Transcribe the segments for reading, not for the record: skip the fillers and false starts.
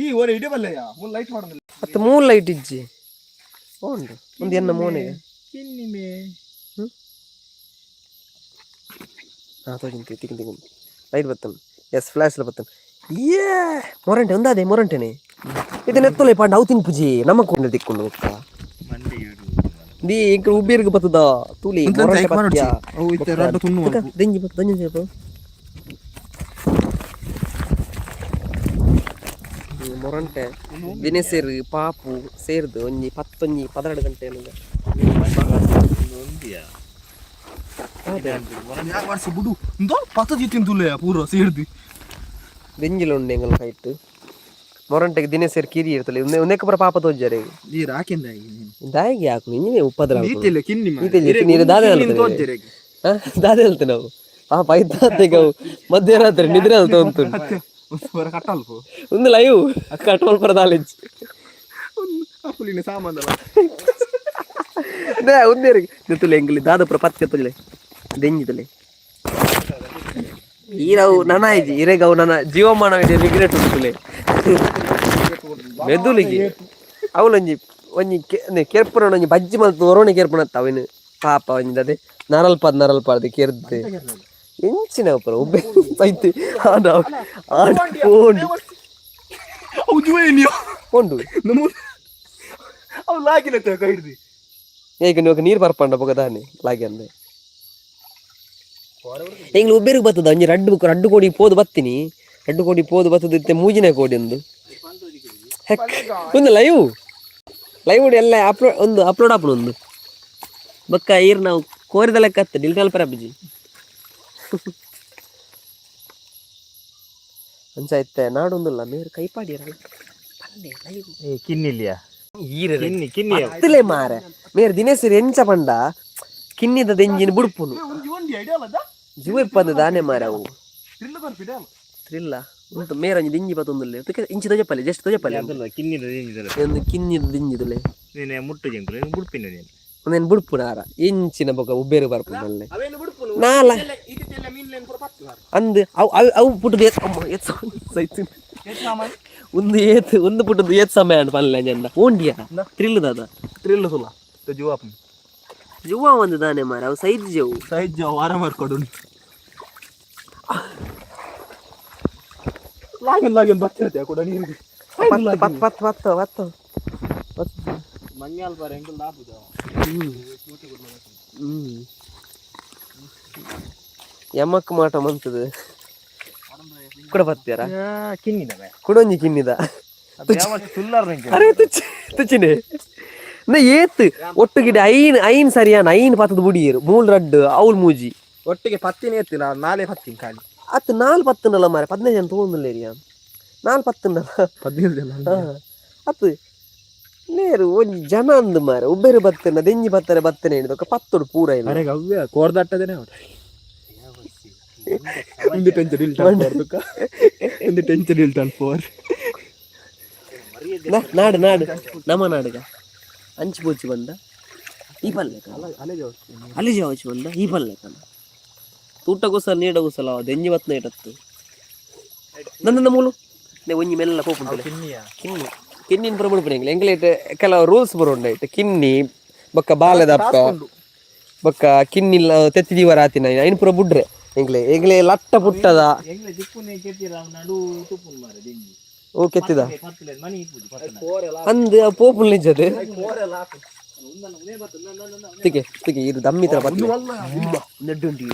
ಈ ಒರೆ ಇಡಬಲ್ಲಯ್ಯ ಮೂಲ ಲೈಟ್ ಮಾಡೋದಿಲ್ಲ. ಅತ್ತ ಮೂಲ ಲೈಟ್ ಇಜ್ಜಿ ಉಂಡು ಒಂದು ಎನ್ನ ಮೋನೆಗೆ. ಕಿನ್ನಿಮೆ. ಹಾ, ತೋಜಿಂತಿ ತಿಕ್ಕು ತಿಕ್ಕು ಲೈಟ್ ಬತ್ತನ್. ಎಸ್, ಫ್ಲಾಶ್ ಬತ್ತನ್. ಏ ಮೊರಂಟೆ ಒಂದಾದೆ, ಮೊರಂಟೆನೆ ಇದು. ನೆತ್ತೊಲೆ ಪಾಂಡ ಅವು ತಿನ್ಪುಜಿ ನಮ್ಮ ಕೊಂಡು ದಿಕ್ಕೊಂಡು ಬೊಕ್ಕ the ಎಂಕ್ ಉಬ್ಬೇರ್ಗ್ ಬತ್ತದ ತೂಲಿ. ಮೊರಂಟೆ ಪತ್ಯ. ಅವು ಇತ್ತೆ ರಡ್ಡು ತುಣ್ಣು. ತುಕ, ದೆಂಜಿ ಬತ್ತ, ದೆಂಜಿ ಸ್ವಲ್ಪ ಮೊರಂಟೆ ದಿನೇಸೇರು ಪಾಪು ಸೇರ್ದು ಒಂಜಿ ಪತ್ತೊಂಜಿ 12 ಗಂಟೆ ಏನದ. ವರ್ಷ ಬುಡು ಇಂದೋ ಪತ್ತ ಜಿತ್ತಿನ ತುಲೆ ಪೂರ ಸೇರ್ದು. ದೆಂಜಿಲ ಉಂಡು ಎಂಗಲ್ ಕೈಟ್. ಮೊರಂಟೆಗೆ ದಿನೇಸೇರು ಕಿರಿ ಇರ್ತಲೆ ಉಂದೆಕ್ ಪೂರ ಪಾಪ ತೋಜಾರೆ. ನೀರು ಹಾಕಿಂದ. ದಾಯಿಗೆ ಯಾಕು ಇಂಜಿನೆ ಉಪ್ಪದ್ರ. ಈತೆಲ್ಲ ಕಿನ್ನಿ. ಈತೆಲ್ಲ ನೀರು ದಾದೆ ಅಲ್ತದೆ. ಹಾ, ದಾದೆ ಅಲ್ತೆ ನಾವು ಪಾಪ ಐತಾತೆಗೆ ಅವು ಮಧ್ಯರಾತ್ರಿ ನಿದ್ರೆ ಅಲ್ತ ಉಂಟು. ಕಟ್ಟಲ್ಪ. ಒಂದು ಲೈವ್ ಕಟ್ರೋಲ್ ಪರ ದಾಲೆಜ್. ಅಪ್ಪುಲಿನ ಸಾಮಾನಲ್ಲ. They ಉಂದೇರಿ ತುಲೆ ಎಂಗ್ಲಿ ದಾದ ಪುರ ಪತ್ತೆ ತುಲೆ ದೆಂಜಿ ತುಲೆ ಈರವು ನನ ಇಜ್ಜಿ ಇರೆಗವು ನನ್ನ ಜೀವಮಾನ ರಿಗ್ರೆಟ್ ಉಂಟು ತುಲೆ. ಮೆದುಳಿಗೆ ಅವಲೊಂಜಿ ಒಂಜಿ ಕೆರ್ಪುನ ಒಂಜಿ ಬಜ್ಜಿ ಮಲ್ತು ಒರೋಣೆ ಕೆರ್ಪುನ ಅವಿನ ಪಾಪ ಒಂಜಿ ಅದೇ ನರಲ್ಪಾದ್ ನರಲ್ಪಾದ್ ಕೆರ್ದು ಎಂಚಿನ ಪುರ ಉಬ್ಬೆ ಐತಿ ಆಡ ಆಡ ಪೋಂಡು. ಅವು ಜುವೆ ನೀವು. ಪೋಂಡು. ನಮ್ಮ ಅವು ಲಾಗಿನ ಕೈ ಹಿಡ್ದು. ಈಗ ನೀವು ನೀರು ಬರ್ಪಂಡ ಬೊಕ ದಾನೆ ಲಾಗಿ ಅಂದೆ. ಎಂಗ್ಲ ಉಬ್ಬೇರಿಗೆ ಬರ್ತದ ಒಂಜಿ ರಡ್ಡು ಬುಕ್ ರಡ್ಡು ಕೋಡಿ ಪೋದು ಬತ್ತೀನಿ, ರಡ್ಡು ಕೋಡಿ ಪೋದು ಬತ್ತದ. ಇತ್ತೆ ಮೂಜಿನ ಕೋಡಿ ಒಂದು ಹೆಕ್. ಒಂದು ಲೈವ್ ಲೈವ್ ಎಲ್ಲ ಅಪ್ಲೋಡ್, ಒಂದು ಅಪ್ಲೋಡ್ ಆಪುಂಡು ಒಂದು. ಬೊಕ್ಕ ಈರ್ ನಾವು ಕೋರಿದ ಲೆಕ್ಕ ಅತ್ತ ಡಿಲ್ಟ್ ಅಲ್ಪ ಅಪ್ಪಿಜಿ ಅಂಚ ಇತ್ತೆ ನಾಡೊಂದುಲ್ಲ ಮೇರು ಕೈಪಾಡಿಯರ ಪಲ್ಲೆ ಲೈವ್. ಕಿನ್ನಿಲ್ಲಿಯಾ? ಈರೆ. ಕಿನ್ನಿ ಕಿನ್ನಿ. ಅತ್ತಲೇ ಮಾರೆ, ಮೇರ್ ದಿನೇಸರ್ ಎಂಚ ಪಂಡ ಕಿನ್ನಿದ ದೆಂಜಿನ ಬುಡ್ಪುನು. ಒಂಜಿ ಒಂಜಿ ಐಡಿಯಾ ಅಲ್ಲ. ಜುವ ಇಪ್ಪಂದು ದಾನೆ ಮಾರೆ ಅವು. ತ್ರಿಲ್ಲ ಬರ್ಪಿದೆ ಅಲ್ಲ. ತ್ರಿಲ್ಲ ಉಂಟು ಮೇರ ಒಂಜಿ ದಿಂಜಿ ಬತ್ತೊಂದುಲ್ಲೆ. ತುಕೆ ಇಂಚಿ ತೋಜಪ್ಪಲೆ, ಜಸ್ಟ್ ತೋಜಪ್ಪಲೆ. ಅದಲ್ಲ, ಕಿನ್ನಿದ ದಿಂಜಿದಲ್ಲ. ಒಂದು ಕಿನ್ನಿದ ದಿಂಜಿದಲೆ. ನೀನೆ ಮುಟ್ಟು ಜಿಂಕುಲು ಬುಡ್ಪಿನ ನೀನು. ಒಂದೇನು ಬುಡ್ಪುನ ಆರ ಇಂಚಿನ ಬೊಕ ಉಬ್ಬೇರು ಬರ್ಪುನ ಅಲ್ಲೇ. ಅವೇನು ಬಿಡ್ಪುನು. ನಾಲ. ಈತೆಲ್ಲ ಮೀನ್ಲೇನು ಪೂರ ಪತ್ತು. ಅಂದ್ ಅವು ಅವು ಅವು ಪುಟ್ಟದ ಏತ್ ಅಮ್ಮ ಏತ್ ಸೈತು. ಒಂದು ಏತ್ ಒಂದು ಪುಟ್ಟದ ಏತ್ ಸಮಯ ಅಂಡ್ ಪಲ್ಲೆ ಜಂಡ ಓಂಡಿಯ ಥ್ರಿಲ್ ದಾದ. ತ್ರಿಲ್ಲ ಸುಲ್ಲ ಜುವಾಪು. ಜುವ ಒಂದು ದಾನೆ ಮಾರ ಅವು ಸೈಜ್ ಜವು. ಸೈಜ್ ವಾರ ಮಾಡ್ಕೊಡು. ಲಾಗಿನ್ ಲಾಗಿನ್ ಬರ್ತಿರತ್ತೆ ಕೂಡ ನೀರಿಗೆ. ಪತ್ತು ಪತ್ತು ಪತ್ತು ಪತ್ತು ಪತ್ತು ಪತ್ತು. ಮಂಗ್ಯಾಲ್ ಬಾರ ಎಂಕಲ್ ದಾಪುದ. ಹ್ಮ್ ಯಮಕ್ ಮಾಟ ಮಂತದ ಕೂಡ ಬತ್ತೀರ. ಕಿನ್ನಿದ. ಕುಡೊಂಜಿ ಕಿನ್ನಿದ. ಸುಲ್ಲಾರ್. ಅರೆ ತುಚ್ಚಿ ತುಚ್ಚಿನೆ ನ ಏತ್ ಒಟ್ಟುಗಿಡ ಐನ್ ಐನ್ ಸರಿಯಾನ ಐನ್ ಪತ್ತದ ಬುಡಿಯರು ಮೂಲ್ ರಡ್ಡು ಅವ್ಲ್ ಮೂಜಿ. ಒಟ್ಟಿಗೆ ಪತ್ತಿನೇ ಎತ್ತಿಲ್ಲ, ನಾಳೆ ಪತ್ತಿನ ಖಾಲಿ. ಅತ್ತು ನಾಲ್ ಪತ್ತುನಲ್ಲ ಮಾರೆ, 15 ಜನ ತಗೊಂಡಿಲ್ಲ ಏರಿಯಾ ನಾಲ್ ಪತ್ತುನಲ್ಲ. 15 ಜನ. ಅತ್ತು ನೇರು ಒಂಜಿ ಜನ ಅಂದು ಮಾರೆ ಉಬ್ಬೇರು ಬತ್ತನ ದೆಂಜಿ ಬತ್ತರೆ ಬತ್ತನೆ ಹೇಳಿದೊಕ್ಕ ಪತ್ತೊಡು ಪೂರ ಇಲ್ಲ. ಅರೆ ಗವ್ಯ ಕೋರ್ದಟ್ಟದೇನೆ ಒಂದು ಟೆನ್ಷನ್ ಇಲ್ಟಾನ್ ಫೋರ್ ದುಕ್ಕ ಒಂದು ಟೆನ್ಷನ್ ಇಲ್ಟಾನ್ ಫೋರ್. ನಾಡು ನಾಡು ನಮ್ಮ ನಾಡುಗ ಅಂಚು ಪೋಚಿ ಬಂದ ಈ ಪಲ್ಲೆ ಅಲ್ಲಿ ಜಾವಚಿ ಬಂದ ಈ ಪಲ್ಲೆ ಕಣ ತೂಟ ಗುಸಲ್ ನೀಡ ಗುಸಲ ದೆಂಜಿ ಬತ್ತನ ಇಡತ್ತು ನನ್ನ ಮೂಲು ನೆ ಒಂಜಿ ಮೆಲ್ಲ ಪೋಪುಂಟಲೆ. ಕಿನ್ನಿ ಕಿನ್ನಿನ ಪುರ ಬುಡ್ಪುನ ಎಂಗ್ಲೇಟ್ ಕೆಲವು ರೂಲ್ಸ್ ಬರೋಂಡ ಇಟ್ಟು ಕಿನ್ನಿ ಬೊಕ್ಕ ಬಾಲೆದಪ್ಪ ಬೊಕ್ಕ ಕಿನ್ನಿಲ್ಲ ತೆತ್ತಿ ದೀವರ ಆತಿನ ಐನ್ ಪುರ ಬುಡ್ರೆ ಎಂಗ್ಲೆ ಎಂಗ್ಲೆ ಲಟ್ಟ ಪುಟ್ಟದ. ಎಂಗ್ಲೆ ದಿಪ್ಪುನೆ ಕೆತ್ತಿರ ನಡು ತುಪ್ಪುನ್ ಮಾರೆ ದಿಂಜಿ. ಓ ಕೆತ್ತಿದ. ಪತ್ತಲೆ ಮನಿ ಇಪ್ಪುಜಿ ಪತ್ತನ. ಅಂದ್ ಪೋಪುಲ್ ನಿಜದ ತಿಕೆ ತಿಕೆ ಇದು ದಮ್ಮಿತರ ಬತ್ತಲೆ ನೆಡ್ಡುಂಟಿ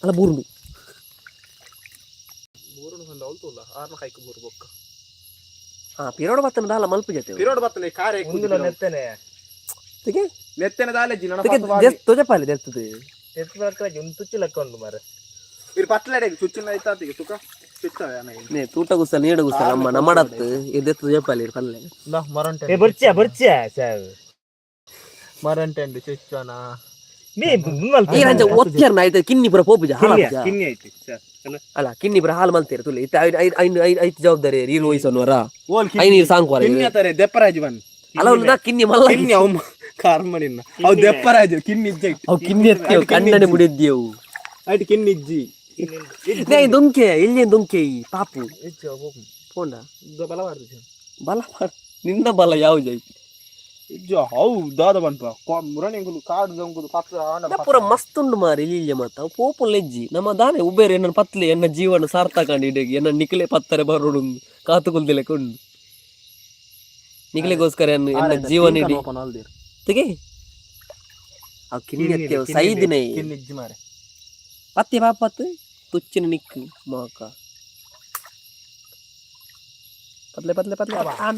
ಅಲ್ಲ ಬೂರುಂಡು. ಆರ್ನ ಕೈಕ್ ಬೂರು ಬೊಕ್ಕ. ಹಾ, ಪಿರೋಡ ಬತ್ತನ ದಾಲ ಮಲ್ಪ ಜೊತೆ. ಪಿರೋಡ್ ಬತ್ತಲೆ ಕಾರೆ. ಉಂದುಲ ನೆತ್ತನೆ. ತಿಕೆ. ನೆತ್ತನೆ ದಾಲೆಜ್ಜಿ ನನ್ನ. ತಿಕೆ ಜಸ್ಟ್ ತೋಜಪಾಲೆ ದೆರ್ತದೆ. ತೆತ್ತು ಬರ್ತದೆ ಒಂದು ತುಚ್ಚು ಲೆಕ್ಕ ಉಂಟು ಮಾರೆ. ಇರ್ ಪತ್ತಲೆಡೆ ಚುಚ್ಚಿನ ಐತಾತಿಗೆ ಸುಖ ಚುಚ್ಚವೆ ಅನ್ನ. ನೇ ತೂಟ ಗುಸಲ್ ನೀಡ ಗುಸಲ್ ಅಮ್ಮ ನಮ್ಮಡತ್ತು ಇದು ತೋಜಪಾಲೆ ಪಲ್ಲೆ. ಮರಂಟೆ. ಏ ಬರ್ಚಿಯಾ ಬರ್ಚಿಯಾ ಸರ್. ಮರಂಟೆಂಡು ಚುಚ್ಚನ. ನೀ ಮುಂಗಲ್. ಈ ರಂಜ ಒತ್ತೆರ್ನ ಆಯ್ತು ಕಿನ್ನಿ ಪುರ ಪೋಪುಜ ಹಾಲಾಪುಜ. ಕಿನ್ನಿ ಐತಿ ಸರ್ ಅಲ್ಲ. ಅಲ್ಲ, ಕಿನ್ನಿ ಪುರ ಹಾಲು ಮಲ್ತೇರು ತುಲೆ ಇತ್ತೆ ಐನ್ ಐನ್ ಐನ್ ಐನ್ ಐತ್ ಜವಾಬ್ದಾರಿ ನೀರು ವಹಿಸೋನ್ವರ. ಓಲ್. ಐನ್ ನೀರು ಸಾಂಕ್ವರ. ಕಿನ್ನಿ ಅತಾರೆ ದೆಪ್ಪರಾಜ್ ಬನ್. ಅಲ್ಲ ಉಲ್ಲ ಕಿನ್ನಿ ಮಲ್ಲ. ಕಿನ್ನಿ ಅವ್ ಕಾರ್ಮನಿನ್ನ ಅವ್ ದೆಪ್ಪರಾಜ್ ಕಿನ್ನಿ ಇಜ್ಜ. ಅವು ಕಿನ್ನಿ ಎತ್ತೇವು ಕಣ್ಣನೆ ಮುಡಿದ್ದೇವು. ಐಟ್ ಕಿನ್ನಿ ಇಜ್ಜಿ. ನೇ ದೊಂಕೆ ಇಲ್ಲಿ ದೊಂಕೆ ಈ ಪಾಪು. ಪೋಂಡ. ಬಲ ಮಾಡ್ದು. ಬಲ ಮಾಡ್ ನಿನ್ನ ಬಲ ಯಾವ ಜೈ. ಇಜ್ಜ, ಅವು ದಾದ ಪನ್ಪ ಮುರಣಿ ಎಂಕುಲು ಕಾಡು ಜಂಕುಲು ಪತ್ತು ಆಂಡ. ಪೂರ ಮಸ್ತ್ ಉಂಡು ಮಾರಿ ಇಲ್ಲಿಯ ಮಾತ ಅವು ಪೋಪುನ್ ಲೆಜ್ಜಿ ನಮ್ಮ ದಾನೆ ಉಬೇರ್ ಎನ್ನ ಪತ್ಲೆ ಎನ್ನ ಜೀವನ ಸಾರ್ಥಕ ಇಡೆಗೆ ಎನ್ನ ನಿಕ್ಲೆ ಪತ್ತರೆ ಬರೋಡು ಕಾತು ಕುಲ್ದಿಲೆಕ್ಕ ಉಂಡು ನಿಕ್ಲೆಗೋಸ್ಕರ ಎನ್ನ ಎನ್ನ ಜೀವನ ಇಡೀ ತೆಗೆ ಅವು ಕಿನ್ನಿ ಅತ್ತೆ ಸೈದಿನ. ಕಿನ್ನಿಜ್ಜಿ ಮಾರೆ. ಪತ್ತೆ ಪಾಪತ್ ತುಚ್ಚಿನ ನಿಕ್ಕು ಮಾಕ ಪತ್ಲೆ ಪತ್ಲೆ ಪತ್ಲೆ ಆನ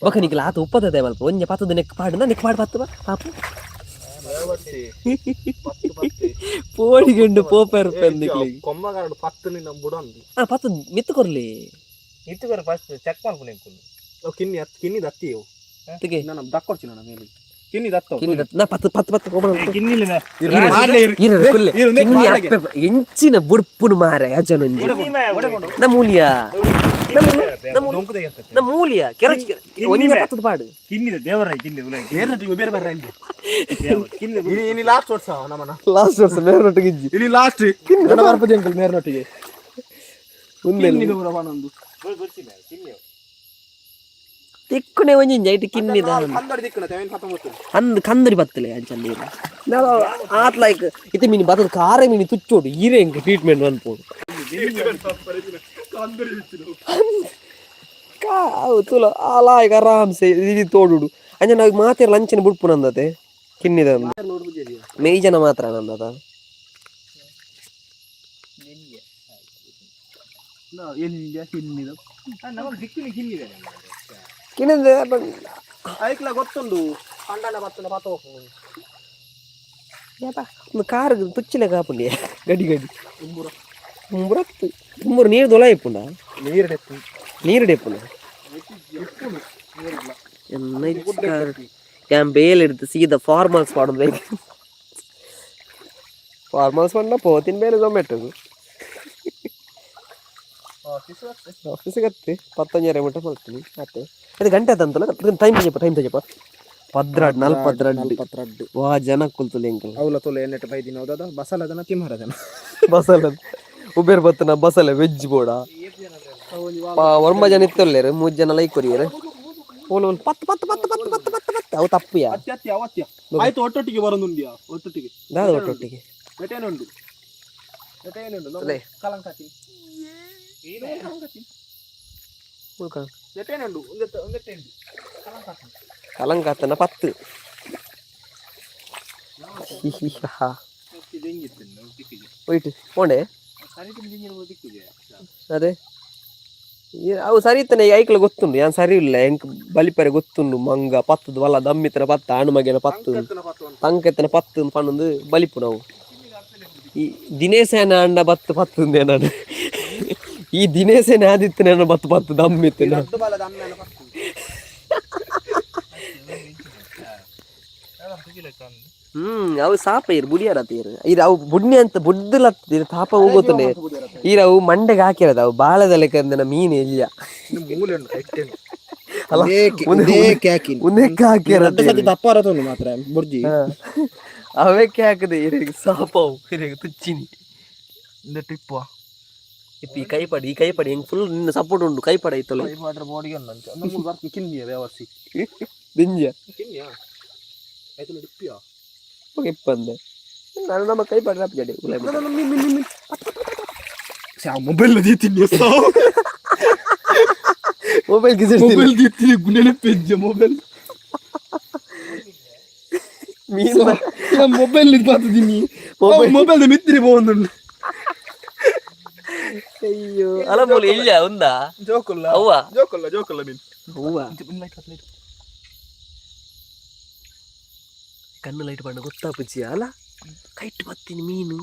ಬೊಕ ನಿಕ್ಲ ಆತ ಉಪ್ಪದ ಮಲ್ಪ ಒಂಜೆ ಪತ್ತದ ನೆಕ್ ಪಾಡುನ ನೆಕ್ ಪಾಡು ಪತ್ತು ಬಾ ಪಾಪು ಪೋಡಿಗೆಂಡು ಪೋಪೆರ್ ನಿಕ್ಲಿಗೆ. ಕೊಮ್ಮಗಾರಡು ಪತ್ತು ನಿನ್ನ ಬುಡೊಂದು. ಆ ಪತ್ತು ಮಿತ್ತು ಕೊರ್ಲಿ. ಇತ್ತುಗರ ಫಸ್ಟ್ ಚೆಕ್ ಮಾಡ್ಕೊಂಡು ಎಂಕುಲು. ಅವು ಕಿನ್ನಿ ಅತ್ ಕಿನ್ನಿ ದತ್ತಿ ಅವು. ತೆಗೆ. ನಾನು ದಕ್ಕೊಡ್ತೀನಿ ನನ್ನ ಮೇಲೆ ಕಿನ್ನಿ ದತ್ತ. ಕಿನ್ನಿ ದತ್ತು ನಾ ಪತ್ತು ಪತ್ತು ಪತ್ತು ಹೋಗೋಣ. ಕಿನ್ನಿಲ್ಲ. ಇರು ಕುಲ್ಲೆ. ಕಿನ್ನಿ ಅಪ್ಪೆ ಎಂಚಿನ ಬುಡ್ಪುನು ಮಾರೆ ಅಜನೊಂಜಿ ನ ಮೂಲಿಯ ನ ಮೂಲಿಯ ಕೆರಚ್ ಒಂಜೆ ಪತ್ತದ ಪಾಡು. ಕಿನ್ನಿದ ದೇವರ ಕಿನ್ನಿ. ಬೇರೆ ಬೇರೆ ಇಲ್ಲಿ ಇಲ್ಲಿ ಲಾಸ್ಟ್ ವರ್ಷ ನಮ್ಮನ. ಲಾಸ್ಟ್ ವರ್ಷ ಮೇರೊಟ್ಟಿಗೆ ಇಜ್ಜಿ. ಇಲ್ಲಿ ಲಾಸ್ಟ್ ನನ್ನ ಬರ್ಪದೆ ಅಂಕಲ್ ಮೇರ್ನೊಟ್ಟಿಗೆ. ಉಂದೆಲ್ ಕಿನ್ನಿದ ಪೂರ ಪನೊಂದು. ತಿಕ್ಕುನೆ ಒಂಜಿ ಐಟ್ ಕಿನ್ನಿದ. ಕಂದಡಿ ದಿಕ್ಕುನ ತೆವೆನ್ ಪತ್ತೊಂಬತ್ತು. ಅಂದ್ ಕಂದರಿ ಬತ್ತಲೆ ಅಂಚ ನೀರು ಆತ್ ಲೈಕ್ ಇತ್ತೆ ಮೀನಿ ಬತ್ತದ ಕಾರೆ ಮೀನಿ ತುಚ್ಚೋಡು ಈರೆ ಎಂಕ್ ಟ್ರೀಟ್ಮೆಂಟ್ ಮನ್ಪೋಡು ಕಾ ಅವು ತುಲ ಆಲಾಯ್ಕ ಆರಾಮ್ಸೆ ಇಡೀ ತೋಡುಡು ಅಂಚ ನಾವು ಮಾತೆರ್ಲ ಅಂಚನೆ ಬುಡ್ಪುನಂದತೆ ಕಿನ್ನಿದ ಮೇಯ್ಜನ ಮಾತ್ರ ನಂದದ. ಎಲ್ಲಿ ಕಿನ್ನಿದ? ನಮಗೆ ದಿಕ್ಕಿನ ಕಿನ್ನಿದೆ. ಕಿನ್ನಿದ. ಐಕ್ಲ ಗೊತ್ತುಂಡು ಕಂಡನ ಬತ್ತನ ಪತ್ತ ಹೋಗ್ಬೋದು. ಒಂದು ಕಾರ್ ತುಚ್ಚಿಲೆ ಕಾಪುಂಡಿ ಗಡಿ ಗಡಿ ಉಂಬುರತ್ತು ಉಂಬುರು ನೀರು ದೊಲ ಇಪ್ಪುಂಡ. ನೀರು ಡೆಪ್ಪು. ನೀರು ಡೆಪ್ಪುಂಡ ಯಾನ್ ಬೇಲ್ എടുത്ത് ಸೀದಾ ಫಾರ್ಮಲ್ಸ್ ಪಾಡೊಂದು ಬೇಕು. ಫಾರ್ಮಲ್ಸ್ ಪಂಡ ಪೋತಿನ ಬೇಲೆ ಝೊಮ್ಯಾಟೊ ಆಫೀಸಿಗೆ ಹತ್ತಿ ಪತ್ತೊಂಜರೆ ಮುಟ್ಟ ಮಲ್ತೀನಿ ಅತ್ತೆ. ಅದು ಗಂಟೆ ಆತಂತಲ್ಲ, ಟೈಮ್ ತಜಪ್ಪ, ಟೈಮ್ ತಜಪ್ಪ. ಪದ್ರಾಡ್ ನಲ್ಪದ್ರಡ್. ನಲ್ಪತ್ತೆರಡು. ವಾ ಜನ ಕುಲ್ತುಲೆ ಎಂಕಲ್. ಅವಲ ತೊಲೆ ಎಣ್ಣೆಟ್ ಬೈದಿನ ಹೌದಾ ಬಸಲದನ ತಿಮ್ಮರದನ. ಬಸಲ ಉಬೇರ್ ಬತ್ತನ ಬಸಲೆ ವೆಜ್ ಬೋಡ ಒರ್ಂಬ ಜನ ಇತ್ತೊಲ್ಲೇರು ಮೂರು ಜನ ಲೈಕ್ ಕೊರಿಯರು ಓಲ್ ಓಲ್ ಪತ್ತು ಪತ್ತು ಪತ್ತು ಪತ್ತು ಪತ್ತು ಪತ್ತು ಪತ್ತು ಅವು ತಪ್ಪುಯಾ. ಅತ್ಯ ಅತ್ಯ ಅವತ್ಯ ಆಯ್ತು ಒಟ್ಟೊಟ್ಟಿಗೆ ಬರೋದುಂಡಿಯಾ ಒಟ್ಟೊಟ್ಟಿಗೆ. ದಾದ ಒಟ್ಟೊಟ್ಟಿಗೆ? ಬೆಟೇನುಂಡು ಬೆಟೇನುಂಡು. ಅದೇ. ಕಲಂಕಾತಿ ಬೆಟೇನುಂಡು ಒಂದೆತ್ತ ಒಂದೆಟ್ಟೆಂಡು ಕಲಂಕಾತಿ. ಕಲಂಕಾತನ ಪತ್ತು ಹಾ. ಹೋಯ್ತು ಪೋಂಡೆ. ಅದೇ ಅವು ಸರಿ ಇತ್ತನೆ ಐಕ್ಲ ಗೊತ್ತುಂಡು ಯಾನ್ ಸರಿ ಇಲ್ಲ ಎಂಕ್ ಬಲಿಪರೆ ಗೊತ್ತುಂಡು ಮಂಗ ಪತ್ತದ ವಲ್ಲ ದಮ್ಮಿತನ ಪತ್ತ ಆಣು ಮಗೆನ ಪತ್ತು. ಕಂಕತ್ತನ ಪತ್ತು ಅಂತ. ತಂಕೆತ್ತನ ಪತ್ತು ಪನ್ನೊಂದು ಬಲಿಪು ನಾವು ಈ ದಿನೇಶನ ಅಂಡ ಬತ್ತು ಪತ್ತು ನಾನು ಈ ದಿನೇಶನ ಆದಿತ್ತನ ಬತ್ತು ಪತ್ತು ದಮ್ಮಿತ್ತನ. ದೊಡ್ಡ ಬಾಲದ ಅಮ್ಮನ ಪತ್ತು. ಅವು ಸಾಪ ಇರು ಬುಡಿಯಾರ ತೀರು ಇದು ಅವು ಬುಡ್ನಿ ಅಂತ ಬುಡ್ದುಲತ್ತ ಇದು ತಾಪ ಹೋಗುತ್ತಾನೆ ಈರ ಅವು ಮಂಡೆಗೆ ಹಾಕಿರೋದು ಅವು ಬಾಳದ ಲೆಕ್ಕ ಮೀನು ಇಲ್ಲ. ಮೂಲೆ ಉಂಟು ಎಟ್ಟೆನು. ಅಲ್ಲ, ಒಂದೇ ಹಾಕಿರೋದು. ತಪ್ಪಾರತುಂಡು ಮಾತ್ರ ಬುರ್ಜಿ. ಅವಕ್ಕೆ ಹಾಕದೆ ಇರಿಗೆ ಸಾಪ ಅವು ಇರಿಗೆ ತುಚ್ಚಿನಿ. ಇಂದ ಟಿಪ್ಪು. ಇಪ್ಪ ಈ ಕೈಪಡಿ ಈ ಕೈಪಡಿ ಹೆಂಗ್ ಫುಲ್ ನಿನ್ನ ಸಪೋರ್ಟ್ ಉಂಟು ಕೈಪಡ ಐತಲ್ಲ. ವಾಟರ್ ಬಾಡಿಗೆ ಉಂಟು ಅಂಚ ಮೂಲು ಬರ್ತಿ ಕಿನ್ನಿಯ ವ್ಯವಸ್ಥೆ. ದಿಂಜ. ಕಿನ್ನಿಯ ಆಯ್ತು ಡಿಪ್ಪಿಯ. ಇಪ್ಪಂದೆ ನಾನು ನಮ್ಮ ಕೈಪಡ ಜಡೆ. ಮೊಬೈಲ್ ದೀತೀನಿ. ಮೊಬೈಲ್ ಮೊಬೈಲ್ ದೀತೀನಿ ಗುಂಡೆಲೆ ಪೆಜ್ಜ ಮೊಬೈಲ್. ಮೀನು. ಮೊಬೈಲ್ ಬಾತದೀನಿ ಮೊಬೈಲ್ ಮಿತ್ತಿರಿ ಪೋವೊಂದುಂಡು. ಅಯ್ಯೋ ಅಲ್ಲ ಮೂಲ ಇಲ್ಲ ಉಂದಾ. ಜೋಕುಲ್ಲ. ಅವ್ವ. ಜೋಕುಲ್ಲ ಜೋಕುಲ್ಲ ಮೀನ್. ಅವ್ವ ಕಣ್ಣು ಲೈಟ್ ಬಣ್ಣ ಗೊತ್ತಾಪುಜ್ಜಿ ಅಲ್ಲ ಕೈಟ್ ಬತ್ತೀನಿ ಮೀನು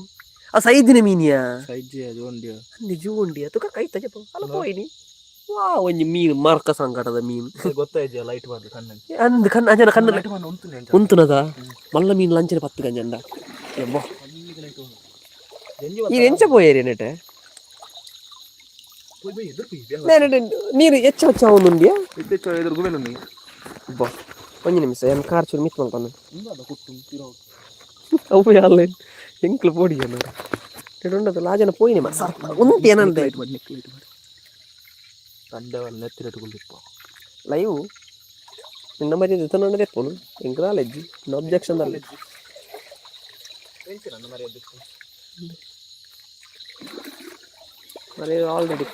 ಆ ಸೈದಿನ ಮೀನಿಯಾ. ಸೈಜ್ ಜೋಂಡಿ. ಅಂದೆ ಜೂಂಡಿ ತುಕ ಕೈ ತಜಪ್ಪ ಅಲ್ಲ ಪೋಯಿನಿ ವಾ ಒಂಜಿ ಮೀನು ಮಾರ್ಕ ಸಂಕಟದ ಮೀನು. ಗೊತ್ತಾಯ್ತು ಲೈಟ್ ಬಾರ್ದು ಕಣ್ಣಲ್ಲಿ. ಅಂದ್ ಕಣ್ಣು ಅಂಜನ ಕಣ್ಣು. ಲೈಟ್ ಬಾರ್ದು ಉಂಟು. ಉಂತುನದ ಮಲ್ಲ ಮೀನು ಲಂಚನೆ ಪತ್ತು ಗಂಜಂಡ ಎಂಬೋ ನೀರು ಎಂಚ ಪೋಯೇರಿ ನೆಟೆ ನೆನಟೆ ನೀರು ಹೆಚ್ಚ ಹೆಚ್ಚ ಅವನುಂಡಿಯಾ. ಬಾ ಒಂಜಿ ನಿಮಿಷ ಏನು ಕಾರ್ ಚೂರು ಮಿತ್ ಮಲ್ಪಂದು ಅವು ಯಾಲ್ಲ ಎಂಕ್ಲು ಪೋಡಿ ಉಂಡದ ಲಾಜನ ಪೋಯಿನಿ ಸರ್ ಉಂತಿ ಏನಂದೆ. ತಂಡವಲ್ಲ ನೆತ್ತಿರಟ್ಕೊಂಡಿಪ್ಪ. ಲೈವ್ ನಿನ್ನ ಮರ್ಯಾದೆ ತನ್ನದೇ ಪೋನು ಎಂಕ್ knowledge no objection ಅಲ್ಲ. ಮನೆ ಆಲ್ರೆಡಿ.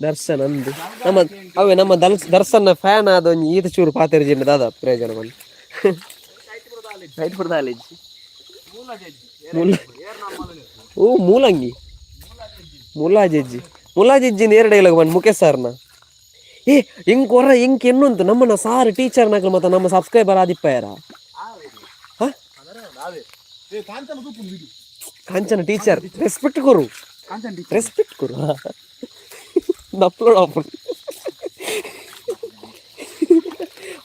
ದರ್ಶನ್ ಅಂದು ನಮ್ಮ ಅವೇ ನಮ್ಮ ದರ್ಶನ್ ಫ್ಯಾನ್ ಆದ ಒಂಜಿ ಈತ ಚೂರು ಪಾತೆರ್ಜಿಂಡ ದಾದ ಪ್ರಯೋಜನ ಬಂದು ರೈಟ್ ಪುರ ದಾಲೇಜ್ ಮೂಲ. ಓ ಮೂಲಂಗಿ ಮುಲಾಜೆಜ್ಜಿ ಮುಲಾಜೆಜ್ಜಿ ನೇರ ಡೈಲಾಗ್ ಬಂದು ಮುಖೇಶ್ ಸರ್ನ. ಏ ಎಂಕ್ ಹೊರ ಎಂಕ್ ಎನ್ನುಂತು ನಮ್ಮನ್ನ ಸಾರ್ ಟೀಚರ್ ನಕಲು ಮತ್ತೆ ನಮ್ಮ ಸಬ್ಸ್ಕ್ರೈಬರ್ ಆದಿಪ್ಪಾಯರ. ಕಾಂಚನ ಟೀಚರ್ ರೆಸ್ಪೆಕ್ಟ್ ಕೊರು, ರೆಸ್ಪೆಕ್ಟ್ ಕೊರು. ಅಪ್ಲೋಡ್ ಆಪುಂಡು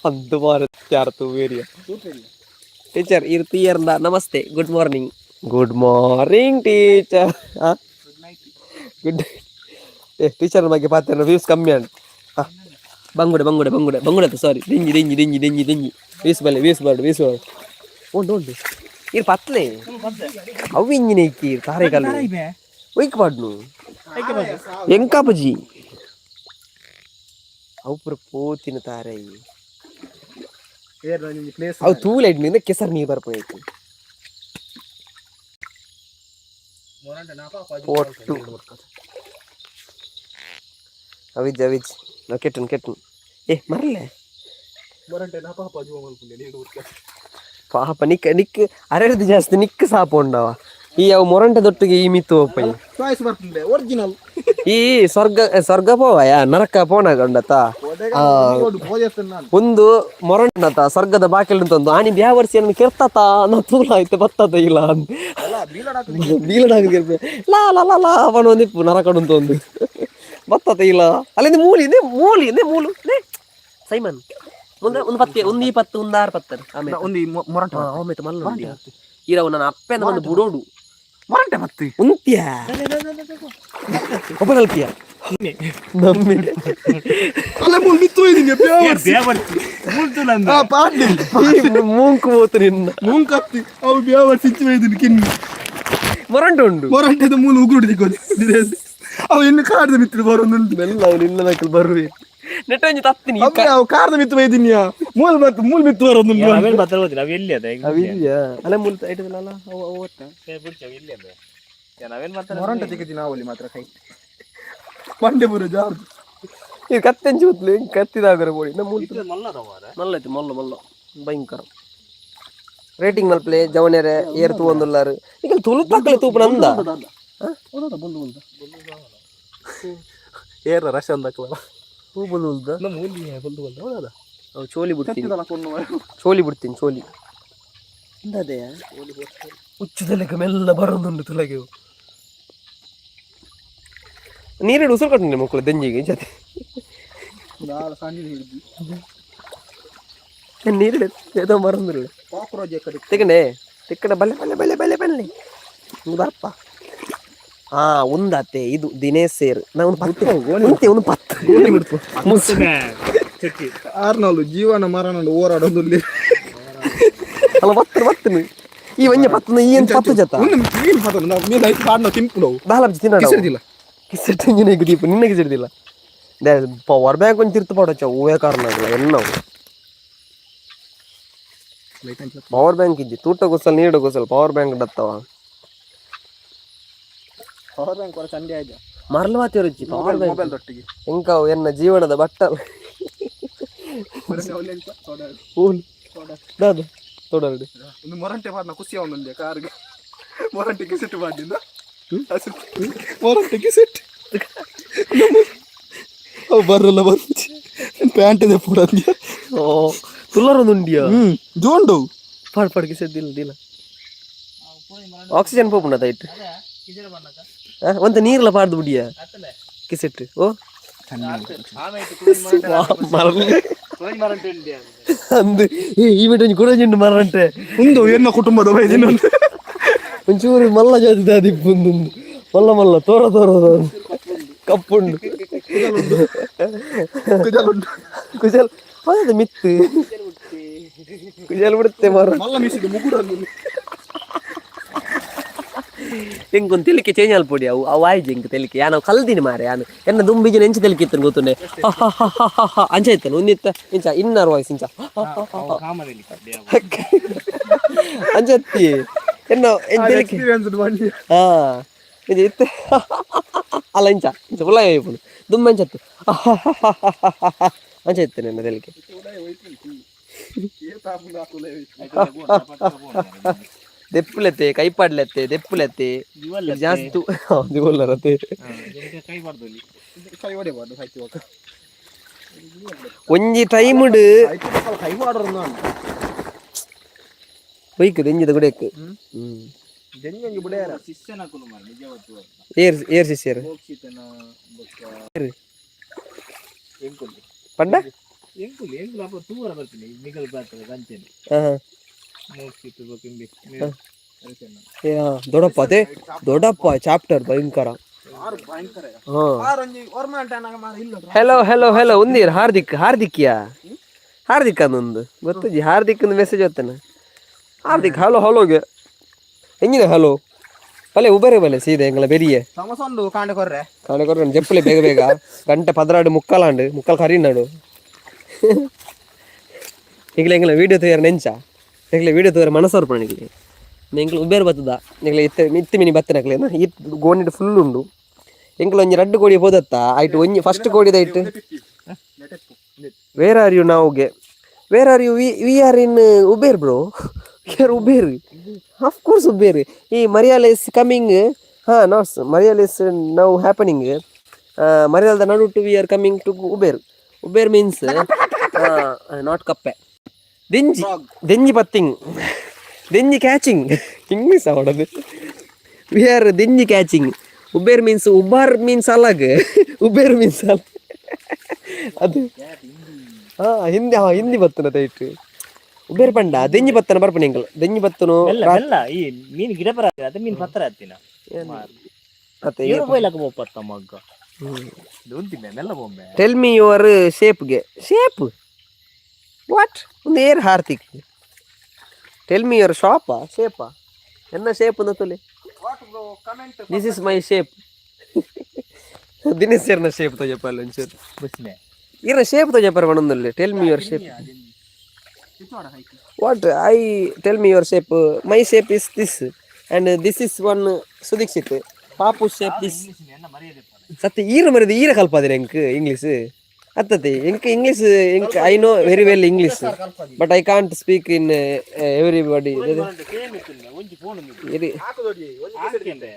ಅಂದು ಮಾರ ಚಾರ್ತು ಏರಿಯಾ ಟೀಚರ್ ಇರ್ ತೀಯರ್ದ. ನಮಸ್ತೆ, good morning, good morning teacher. Good ಏ ಟೀಚರ್ ಬಗ್ಗೆ ಪಾತ್ರ ವ್ಯೂಸ್ ಕಮ್ಮಿ ಅಂಡ್. ಹಾಂ, ಬಂಗುಡೆ ಬಂಗುಡೆ ಬಂಗುಡೆ ಬಂಗುಡೆ ಸಾರಿ, ದಿಂಜಿ ದಿಂಜಿ ದಿಂಜಿ ದಿಂಜಿ ದಿಂಜಿ. ವ್ಯೂಸ್ ಬಲ್ಲೆ, ವ್ಯೂಸ್ ಬಾರ್ಡು, ವ್ಯೂಸ್ ಬಾರ್ಡು. ಉಂಡು ಉಂಡು ಇರ್ ಪತ್ಲೆ. ಅವು ಇಂಜಿನ ಇಕ್ಕಿ ತಾರೆ ಕಲ್ಲು ಒಯ್ಕ್ ಪಾಡ್ನು ಎಂಕಾಪುಜಿ. ಅವು ಪೂರ ಪೋತಿನ ತಾರೆ. ಅವು ತೂಲೈಟ್ ನಿಂದ ಕೆಸರು ನೀರು ಬರ್ಪೋಯ್ತು ಪೊಟ್ಟು. ಅವಿಜ್ ಅವಿಜ್ ನಾವು ಕೆಟ್ಟನು ಕೆಟ್ಟನು. ಏ ಮರಲೆ ಪಾಪ ನಿಕ್ ನಿಕ್ ಅರೆರ್ದು ಜಾಸ್ತಿ ನಿಕ್ ಸಾಪ ಉಂಡವ. ಈ ಅವು ಮೊರಂಟೆ ದೊಟ್ಟಿಗೆ ಈ ಮಿತ್ತು ಒಪ್ಪಯ್ಯ. ಚಾಯ್ಸ್ ಬರ್ತದೆ ಒರಿಜಿನಲ್. ಈ ಸ್ವರ್ಗ ಸ್ವರ್ಗ ಪೋವಯ ನರಕ ಪೋನಾಗ ಉಂಡತ. ಒಂದು ಮೊರಂಟನತ ಸ್ವರ್ಗದ ಬಾಕಿಲ್ ತಂದು ಆನಿ ಬ್ಯಾವರ್ಸಿ ಕೆರ್ತತ ನಾ ತೂಲ ಆಯ್ತು ಬತ್ತದ ಇಲ್ಲ ಅಂತ ಬೀಲಡಾಗ ಲಾ ಲಾ ಲಾ ಲಾ ಅವನು ಒಂದಿಪ್ಪು ನರಕಡು ಒಂದು ಬತ್ತತ ಇಲ್ಲ. ಅಲ್ಲಿಂದ ಮೂಲಿ ನೇ ಮೂಲಿ ನೇ ಮೂಲು ನೇ ಸೈಮನ್ ಒಂದು ಒಂದು ಪತ್ತೆ ಒಂದು ಈ ಪತ್ತು ಒಂದು ಆರು ಪತ್ತರ ಆಮೇಲೆ ಒಂದು ಮೊರಂಟೆ. ಆಮೇಲೆ ಮಲ್ಲ ಈರವು ನನ್ನ ಅಪ್ಪನ ಒಂದು ಬುಡೋಡು. ಮೊರಂಟೆ ಮತ್ತೆ. ಉಂತ್ಯ ಒಬ್ಬನಲ್ಪಿಯ ನಮ್ಮಿ. ಅಲ್ಲ ಮೂಲು ಮಿತ್ತು ಇದೀನಿ. ಮೂಂಕು ಹೋತು ನಿನ್ನ. ಮೂಂಕತ್ತಿ ಅವು ಬ್ಯಾವರ್ಸಿ ಇಚ್ಚು ಇದೀನಿ ಕಿನ್ನಿ. ಮೊರಂಟು ಉಂಡು. ಮೊರಂಟೆದ ಮೂಲು ಉಗುರು ದಿಕ್ಕೋದು. ಅವು ಇನ್ನು ಕಾಡ್ದ ಮಿತ್ರ ಬರೋದು. ಮೆಲ್ಲ ಅವನು ಇಲ್ಲ ನಕಲ್ ಬರುವೆ ನೆಟ್ಟೊಂಜಿ ತತ್ತಿನಿ. ಅವು ಕಾಡ್ದ ಮಿತ್ತು ಬೈದಿನ್ಯಾ ಮೂಲ್ ಮತ್ತು ಮೂಲ್ ಮಿತ್ತು ಬರೋದು. ಅವೇನು ಬತ್ತಲ ಗೊತ್ತಿಲ್ಲ, ಅವು ಎಲ್ಲಿ ಅದ? ಅವಿಲ್ಲ ಅಲ್ಲ ಮೂಲ ಇಟ್ಟದಲ್ಲ ಅವು ಅವು ಒತ್ತ. ಎಲ್ಲಿ ಅದ? ನಾವೇನ್ ಮಾತಾಡ ಮೊರಂಟೆ ತೆಗೆದಿ ನಾವಲ್ಲಿ ಮಾತ್ರ ಕೈ ಬಂಡೆಪುರ ಜಾರ್ದು. ಇದು ಕತ್ತೆಂಚಿ ಹೊತ್ಲು ಹೆಂಗ್ ಕತ್ತಿದಾಗರ ಬೋಡಿ ನಮ್ಮ ಮೂಲ ಮಲ್ಲ ಐತಿ ಮಲ್ಲ ಮಲ್ಲ ಭಯಂಕರ ರೇಟಿಂಗ್ ಮಲ್ಪ್ಲೆ ಜವನೆರೆ ಏರ್ ತೂವೊಂದುಲ್ಲಾರು. ಈಗ ತುಳುತಾಕಲೆ ತೂಪು ನಂದ. ಏರ ರಶ ಅಂದಕ್ಕಲ್ಲ. ಹೂ ಬುಲ್ದ. ನಮ್ಮ ಮೂಲಿ ಬಲ್ದು ಬಲ್ದು ಹೌದಾ? ಅವು ಚೋಲಿ ಬಿಡ್ತೀನಿ, ಚೋಲಿ ಬಿಡ್ತೀನಿ ಚೋಲಿ. ಅದೇ ಹುಚ್ಚದಲೆಕ್ಕ ಮೆಲ್ಲ ಬರೋದುಂಟು ತುಲಗೆ. ನೀರಿಡು ಉಸಿರು ಕಟ್ಟುಂಡೆ ಮಕ್ಕಳು ದೆಂಜಿಗೆ ಜೊತೆ. ನೀರಿಡು ಏದೋ ಮರಂದಿಲ್ಲ. ಕಾಕ್ರೋಚ್ ಕಡೆ. ತಿಕ್ಕಂಡೆ ತಿಕ್ಕಡ ಬಲ್ಲೆ ಬಲ್ಲೆ ಬಲ್ಲೆ ಬಲ್ಲೆ ಬಲ್ಲೆ ಬರ್ಪ. ಹಾ ಒಂದಾತೆ ಇದು ದಿನೇಶ್ ಸೇರ್. ನಾ ಒಂದು ಪತ್ತು ಉಂತೆ ಒಂದು ಪತ್ತು. ಆರ್ನಾಲು ಜೀವನ ಮರಣ ಹೋರಾಡೋದು. ಅಲ್ಲ ಬತ್ತು ಬತ್ತು ಈ ಒಂಜೆ ಪತ್ತು ಈ ಎಂತ ಪತ್ತು ಜತ. ಒಂದು ಮೀನು ಪತ್ತ ನಾವು ಮೀನು ಐದು ಕಾಡ್ನ ತಿನ್ಪು ನಾವು. ದಾಲಬ್ಜಿ ತಿನ್ನಡ. ಕಿಸಿಡ್ದಿಲ್ಲ. ಕಿಸೆಟ್ ಇಂಜಿನ ದೀಪ ನಿನ್ನ ಕಿಸಿಡ್ದಿಲ್ಲ. ಪವರ್ ಬ್ಯಾಂಕ್ ಒಂಜಿ ತಿರ್ತು ಪಾಡೊಚ್ಚ ಹೂವೇ ಕಾರಣ ಆಗಲ್ಲ ಎನ್ನವು. ಪವರ್ ಬ್ಯಾಂಕ್ ಇಜ್ಜಿ ತೂಟ ಗೊಸಲ್ ನೀಡು ಗೊಸಲ್ ಪವರ್ ಬ್ಯಾಂಕ್ ಡತ್ತವ. ಪವರ್ ಬ್ಯಾಂಕ್ ಹೊರ ಸಂಡೆ ಆಯ್ತು. ಮರಳು ರುಚಿ power bank. Mobile ದೊಟ್ಟಿಗೆ. ಎಂಕಾವು ಎನ್ನ ಜೀವನದ ಬಟ್ಟ ಹೂಲ್ ದಾದ ತೋಡಲ್ಡು. ಒಂದು ಮೊರಂಟೆ ಪಾಡ್ನ ಖುಷಿ ಅವನೊಂದೇ ಕಾರ್ಗೆ ಮೊರಂಟೆ ಕಿಸೆಟ್ ಮಾಡಿದ್ದ ಮೊರಂಟೆ ಕಿಸೆಟ್ ಅವು ಬರಲ್ಲ ಬರ್ತಿ ಪ್ಯಾಂಟ್ ಇದೆ ಪೂರ. ಓ ತುಲ್ಲರೊಂದುಂಡಿಯಾ? ಹ್ಮ್ ಜೋಂಡು. ಪಾಡ್ ಪಾಡ್ ಕಿಸೆದ್ದಿಲ್ಲ ದಿಲ್ಲ ಆಕ್ಸಿಜನ್ ಪೋಪುಂಡ ಇಟ್ಟು ಒಂತ ನೀರ್ಲ ಪಾಡ್ದು ಬಿಡಿಯ ಕಿಸೆಟ್ ಓ ಮರಳು ಅಂದು ಏ ಈ ಬಿಟ್ಟು ಒಂಜಿ ಕುಡೊಂಜಿ ಮರಂಟೆ. ಉಂದು ಎನ್ನ ಕುಟುಂಬದ ಬೈದಿನ. ಒಂಚೂರು ಮಲ್ಲ ಜಾತಿ ದಾದಿಪ್ಪುಂದು ಮಲ್ಲ ಮಲ್ಲ ತೋರ ತೋರ ಕಪ್ಪುಂಡು. ಕುಜಲುಂಡು. ಕುಜಲ್ ಹೌದು ಮಿತ್ತು ಕುಜಲ್ ಬಿಡುತ್ತೆ ಮರ. ಮಲ್ಲ ಮೀಸಿದ ಮುಗುಡು. ಎಂಕೊಂದು ತೆಲಿಕೆ ಚೇಂಜ್ ಅಲ್ಪೊಡಿ ಅವು ಅವು ಆಯ್ಜಿ ಎಂಕ್ ತೆಲಿಕೆ ಯಾನ್ ಅವು ಕಲ್ದಿನಿ ಮಾರೆ. ಯಾನು ಎನ್ನ ದುಂಬಿಜಿನ ಎಂಚ ತೆಲಿಕೆ ಇತ್ತನು ಗೊತ್ತುಂಡೆ? ಅಂಚ ಇತ್ತನು. ಒಂದಿತ್ತ ಇಂಚ ಇನ್ನರ್ ವಾಯ್ಸ್ ಇಂಚ ಅಂಚತ್ತಿ ಎನ್ನ ಎಂಚ ತೆಲಿಕೆ. ಎಕ್ಸ್ಪೀರಿಯನ್ಸ್ ಬಂಡಿ. ಹಾ, ಇದು ಇತ್ತು ಅಲ್ಲ, ಇಂಚ ಇಂಚ ಉಲಾಯ ಇಪ್ಪುನು. ದುಂಬ ಅಂಚತ್ತು ಅಂಚ ಇತ್ತು ನನ್ನ ತೆಲಿಕೆ. ದೆಪ್ಪುಲೆತ್ತೆ, ಕೈಪಾಡ್ಲೆತ್ತೆ, ದೆಪ್ಪುಲೆತ್ತೆ ಜಾಸ್ತಿ ದಿವಲ್ಲರತೆ. ಕೈ ಬಾರ್ದಲ್ಲಿ. ಕೈ ಹೊಡೆಬಾರ್ದು ಸಾಯ್ತಿ. ಒಂಜಿ ಟೈಮ್ಡ್ ಕೈ ಮಾಡೋರು. ಬೈಕ್ ದೆಂಜಿದ ಗುಡೆಕ್. ಹ್ಮ್. ದೆಂಜಿ ಬಿಡಿಯಾರ. ಶಿಷ್ಯನ ಕುಲು ಮಾರ್ರೆ, ನಿಜವತ್ತು. ಏರ್ ಏರ್ ಶಿಷ್ಯರು? ಮೋಕ್ಷಿತನ ಬೊಕ್ಕ ಎಂಕುಲು. ಪಂಡ? ಎಂಕುಲು ಎಂಕುಲು ಅಪ್ಪ ತೂವರ ಬರ್ತೀನಿ ನಿಗಲ್ ಬರ್ತದೆ ಕಂಚನೆ. ಹಾ. ಮೋಕ್ಷಿತ ಬೊಕ್ಕ ಇಂಬೆ ಅರಿಸೆನ. ಏ, ಹಾ, ದೊಡ್ಡಪ್ಪ, ಅದೇ ದೊಡ್ಡಪ್ಪ ಚಾಪ್ಟರ್ ಭಯಂಕರ. ಭಯಂಕರ. ಹಾ. ಆರೊಂಜಿ ಒರ್ಮಾಂಟ ಮಾರ ಇಲ್ಲ. Hello hello hello, ಒಂದೀರ್ Hardik, ಹಾರ್ದಿಕ್ಯಾ? Hardik ಅನ್ನೊಂದು ಗೊತ್ತುಜಿ. ಹಾರ್ದಿಕ್ ಒಂದು ಮೆಸೇಜ್ ಹೊತ್ತನ. ಹಾರ್ದಿಕ್ ಹಲೋ ಹಲೋಗೆ ಹೆಂಗಿದೆ? ಹಲೋ ಬಲೆ ಉಬರೆ ಬಲೆ ಸೀದೆ ಎಂಗಳ ಬೆರಿಯೆ. ಸಮಸೊಂದು ಕಾಂಡೆ ಕೊರ್ರೆ. ಕಾಣೆ ಕೊರ್ರೆ ಜಪ್ಪುಲೆ ಬೇಗ ಬೇಗ. ಗಂಟೆ 12:45 ಆಂಡ್, ಮುಕ್ಕಾಲ್ ಕರಿನಾಡು. ಎಂಗ್ಲ ಎಂಗ್ಲ ವೀಡಿಯೋ ತಯಾರ ನೆಂಚ ಎಂಗ್ಲ ವೀಡಿಯೋ ತಯಾರ ಮನಸ್ಸರ್ಪಣ. ನಿಗ್ಲಿ ಎಂಕ್ಲ ಉಬೇರ್ ಬತ್ತದ ಎಂಗ್ಲ ಇತ್ತೆ ಇತ್ತೆ ಮಿನಿ ಬತ್ತನಕ್ಲೆ ಇತ್ ಗೋಣಿಡ್ ಫುಲ್ ಉಂಡು. ಎಂಕ್ಲ ಒಂಜಿ ರಡ್ಡು ಕೋಡಿ ಪೋದತ್ತ ಆಯ್ತು. ಒಂಜಿ ಫಸ್ಟ್ ಕೋಡಿದ ಇಟ್ಟು. Where are you ನಾವುಗೆ? Where are you? We are in Uber bro, we are Uber, of course Uber. ಈ ಮರಿಯಾಲ is coming. ಹಾ, ನಾಟ್ಸ್ ಮರಿಯಾಲ is now happening. ಮರಿಯಾಲದ ನಡುಟು we are coming to Uber. Uber means not ಕಪ್ಪೆ, ದಿಂಜಿ, ದೆಂಜಿ ಪತ್ತಿಂಗ್, ದೆಂಜಿ ಕ್ಯಾಚಿಂಗ್. ಇಂಗ್ಲೀಷ್ ಅವಡದು. We are ದೆಂಜಿ catching. Uber means, Ubar means Alagh, Uber means Alagh ಅದು. ಹಾ, ಹಿಂದಿ, ಹಾ, ಹಿಂದಿ ಬತ್ತನ ದಯವಿಟ್ಟು. ಉಬೇರ್ ಪಂಡ ದೆಂಜಿ ಬತ್ತನ ಬರ್ಪಣ ಎಂಕಲ್ ದೆಂಜಿ ಬತ್ತನು. ಮೆಲ್ಲ ಮೆಲ್ಲ, ಈ ಮೀನು ಗಿಡ ಬರ ಅದ ಮೀನು ಪತ್ತರ ಹತ್ತಿನ. ಮತ್ತೆ? ಏರು ಬೈಲಕ ಬೋಪತ್ತ ಮಗ್ಗ ಉಂತಿದ್ದೆ ಮೆಲ್ಲ ಬೊಂಬೆ. Tell me your ಶೇಪ್ಗೆ shape what ಒಂದು air. Hardik, tell me your ಶಾಪಾ ಶೇಪಾ ಎನ್ನ ಶೇಪ್ ತುಲಿ. Comment. This is my shape. Dinesh ಸರ್ನ ಶೇಪ್ ತೋ చెప్పాలి ಒಂಚೂರು. ಬಸ್ನೆ. ಇರ ಶೇಪ್ ತೋ చెప్పಾరు ಒಂದೊಂದಲ್ಲಿ. Tell me your shape. What I tell me your shape? My shape is this and this is one Sudikshit Papu shape this. ಎನ್ನ ಮರ್ಯಾದೆ. ಸತ್ಯ ಈರ ಮರಿದ ಈರ ಕಲ್ಪಾದಿರ ಎಂಕ್ ಇಂಗ್ಲೀಷ್ ಅತ್ತತೆ. ಎಂಕ್ ಇಂಗ್ಲೀಷ್ ಎಂಕ್ I know very well English, but I can't speak in everybody. ಒಂಜಿ phone. ಇರಿ. ಹಾಕೆಂದೆ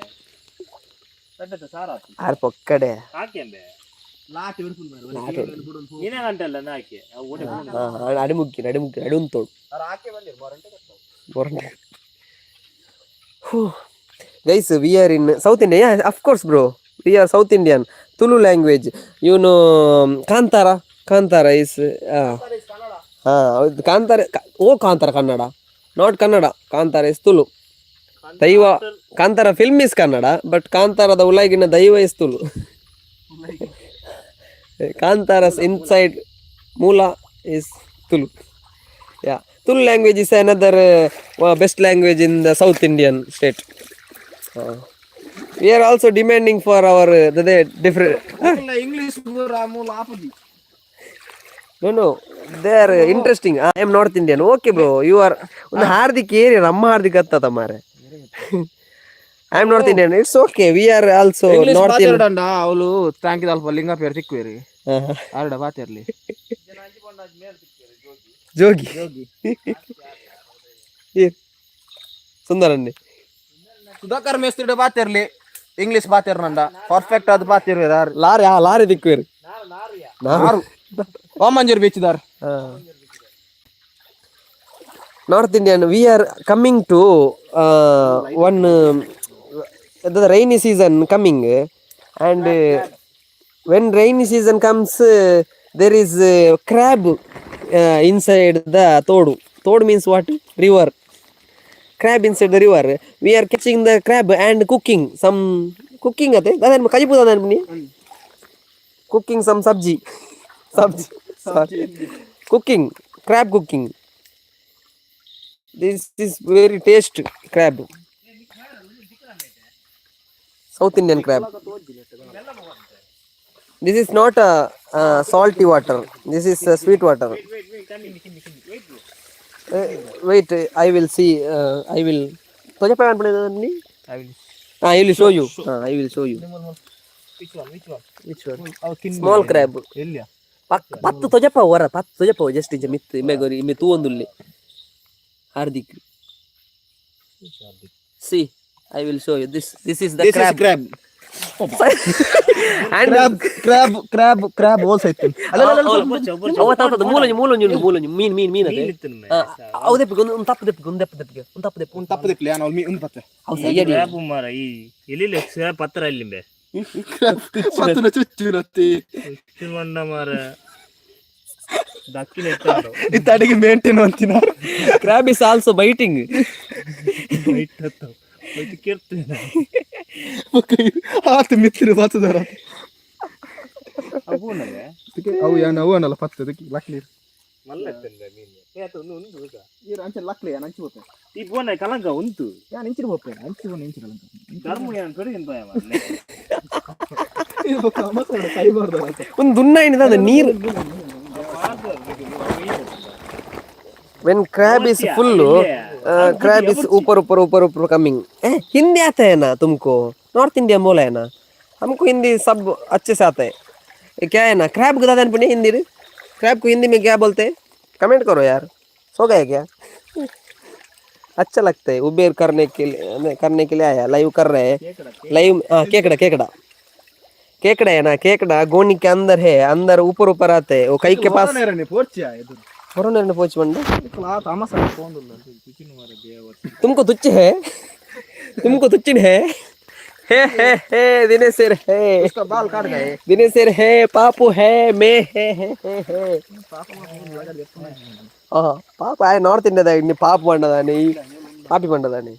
ಸಾರ. ಆರ್ ಪೊಕ್ಕಡೆ. ಹಾಕೆಂದೆ ನೀನೇ ಗಂಟಲ್ಲ ನಾಕೆ ಅವು ಒಡೆ ಫೋನ್. ಅಡಿಮುಗ್ಗಿ ಅಡಿಮುಗ್ಗಿ ಅಡುಂತೋಡು. ಆಕೆ ಬಂದಿರು ಮೊರಂಟೆ. ಬೊರಂಟೆ. Guys, we are in South India. Of course bro, we are South Indian. Tulu language ಇವನು. ಕಾಂತಾರ, ಕಾಂತಾರ is ಹಾಂ ಹೌದು, ಕಾಂತಾರ. ಓ ಕಾಂತಾರ Kannada, not Kannada. Kantara is Tulu ದೈವ. ಕಾಂತಾರ film is Kannada, but ಕಾಂತಾರದ ಉಲಗಿನ ದೈವ is Tulu. Kantara inside ಮೂಲ is Tulu. Yeah, Tulu language is another best language in the South Indian state. We are also demanding for our different. English ಮೂಲ ಆಪುಜಿ. No, they are interesting. I am North Indian. Okay bro, you are ಒಂದು Hardik area ನಮ್ಮ ಹಾರ್ದಿಕ್ ಹತ್ತದ ಮಾರೆ. I am North Indian, it's okay. We are also North Indian. ಅವಳು thank ಅಲ್ಪ ಲಿಂಗ ಪೇರ್ ತಿಕ್ವೇರಿ ಆರಡ ಬಾತಿರ್ಲಿ. ಜೋಗಿ ಏ, ಸುಂದರನ್ನೇ. ಸುಧಾಕರ್ ಮೇಸ್ತ್ರಿ ಬಾತಿರ್ಲಿ, ಇಂಗ್ಲಿಷ್ ಬಾತಿರ್ನಂಡ ಪರ್ಫೆಕ್ಟ್ ಅದು ಬಾತಿರ್ವೇದಾರ್. ಲಾರಿ, ಆ ಲಾರಿ ದಿಕ್ಕುವೇರು. ಆರು Vamanjoor ಬೀಚ್ದಾರ್. North Indian, we are coming to one the rainy season coming, and when rainy season comes, there is crab inside the thodu. Thodu means what? River. Crab inside the river. We are catching the crab and cooking some cooking. ಅದೇ ಅದೇನು ಕಜಿಪುದ ಅದೇನು cooking some sabzi, sabzi, cooking crab cooking. This is very taste crab. South Indian crab. This is not salty water, this is sweet water. Wait, I will see, I will ತೊಜಪ್ಪ ಅನ್ಪುಣಿ. I will I will show you, I will show you. Which one, which one? Which one? Small crab. ಎಲ್ಲಿಯ? ಪತ್ತು ತೊಜಪ್ಪ ಹೊರ, ಪತ್ತು ತೊಜಪ್ಪ. Just ಇಂಚ ಮಿತ್ ಇಮೆಗೊರಿ ಇಮೆ ತೂವೊಂದುಲ್ಲೆ. Hardik, see, I will show you this. This is the crab. Crab. And crab, crab, crab, crab hole ಸೈತ್. ಅವ ತಾತದ ಮೂಲೊಂಜಿ, ಮೂಲೊಂಜಿ ಉಂಟು, ಮೂಲೊಂಜಿ ಮೀನ್ ಮೀನ್ ಮೀನ್ ಅದೇ. ಅವು ದೆಪ್ಪಿಗೆ ಒಂದು ತಪ್ಪು ದೆಪ್ಪಿಗೆ, ಒಂದು ದೆಪ್ಪ ದೆಪ್ಪಿಗೆ, ಒಂದು ತಪ್ಪು ದೆಪ್ಪ. ಒಂದು ತಪ್ಪು ದೆಪ್ಲಿ ಯಾನ್ ಒಂದು ಪತ್ತೆ. ಅವು ಸಯ್ಯಡಿ. ಮಾರ ಈ ಎಲ್ಲಿ ಪತ್ರ ಇಲ್ಲಿಂಬೆ. ಪತ್ತುನ ಚುಚ್ಚುನತ್ತಿ. ಮಂಡ ಮಾರ ದಕ್ಕಿನ. ಇತ್ತ ಅಡಿಗೆ ಮೇಂಟೈನ್ ಅಂತಿನ. Crab is also biting. ಕೇರ್ತೇನೆ. ಆತ ಮಿತ್ತಿರು ಬತ್ತದಾರ. ಅವು ಯಾನ್ ಅವು ಅನ್ನಲ್ಲ ಪತ್ತೆ ಅದಕ್ಕೆ ಲಕ್ಲಿ. ಮಲ್ಲ ಮೀನು ಒಂದು ಒಂದು. ಈರ್ ಅಂಚೆ ಲಕ್ಲಿ ಯಾನ್ ಅಂಚಿ ಬೋಪೆ. ಈ ಬೋನ ಕಲಂಕ ಉಂಟು. ಯಾನ್ ಇಂಚಿನ ಬೋಪೆ, ಅಂಚಿ ಬೋನೆ ಇಂಚಿನ ಕಲಂಕ. ಧರ್ಮ ಏನು ತೊಡಗಿನ ಭಯ. ಇದು ಬೊಕ್ಕ ಮಸಾಲ ಕೈ ಬಾರ್ದಲ್ಲ. ಒಂದು ದುನ್ನ ಏನಿದೆ ಅದು ನೀರು. When crab is full, crab is ऊपर ऊपर ऊपर ऊपर coming. ए, हिंदी आता है ना तुमको? नॉर्थ इंडिया बोला है ना, हमको हिंदी सब अच्छे से आता है। ये क्या है ना, क्रैब को दादा पुण्य हिंदी, क्रैब को हिंदी में क्या बोलते हैं? कमेंट करो यार। सो गए क्या? अच्छा लगता है। उबेर करने के लिए आया, लाइव कर रहे हैं लाइव। हाँ, केकड़ा, केकड़ा, केकड़ा है ना, केकड़ा गोनी के अंदर है, अंदर ऊपर ऊपर आते हैं वो कई के पास. ಪೋರ್ಚಿಯಾ ಇದು. ಹೊರನೇರನ್ನು ಪೋಚ್ ಬಂದು. ಆತ ಅಮಸಾಲ ಫೋನ್. तुमको तुच्छ है, तुमको तुच्छ है। हे हे हे, दिनेश सर है. उसका बाल काट गए. दिनेश सर है, पापू है, मैं है है है है. ಪಾಪ ಆಯ್ ನಾರ್ತ್ ಇಂಡಿಯಾದ ನೀ ಪಾಪ ಬಂಡದಾನೆ, ಪಾಪಿ ಬಂಡದಾನೆ.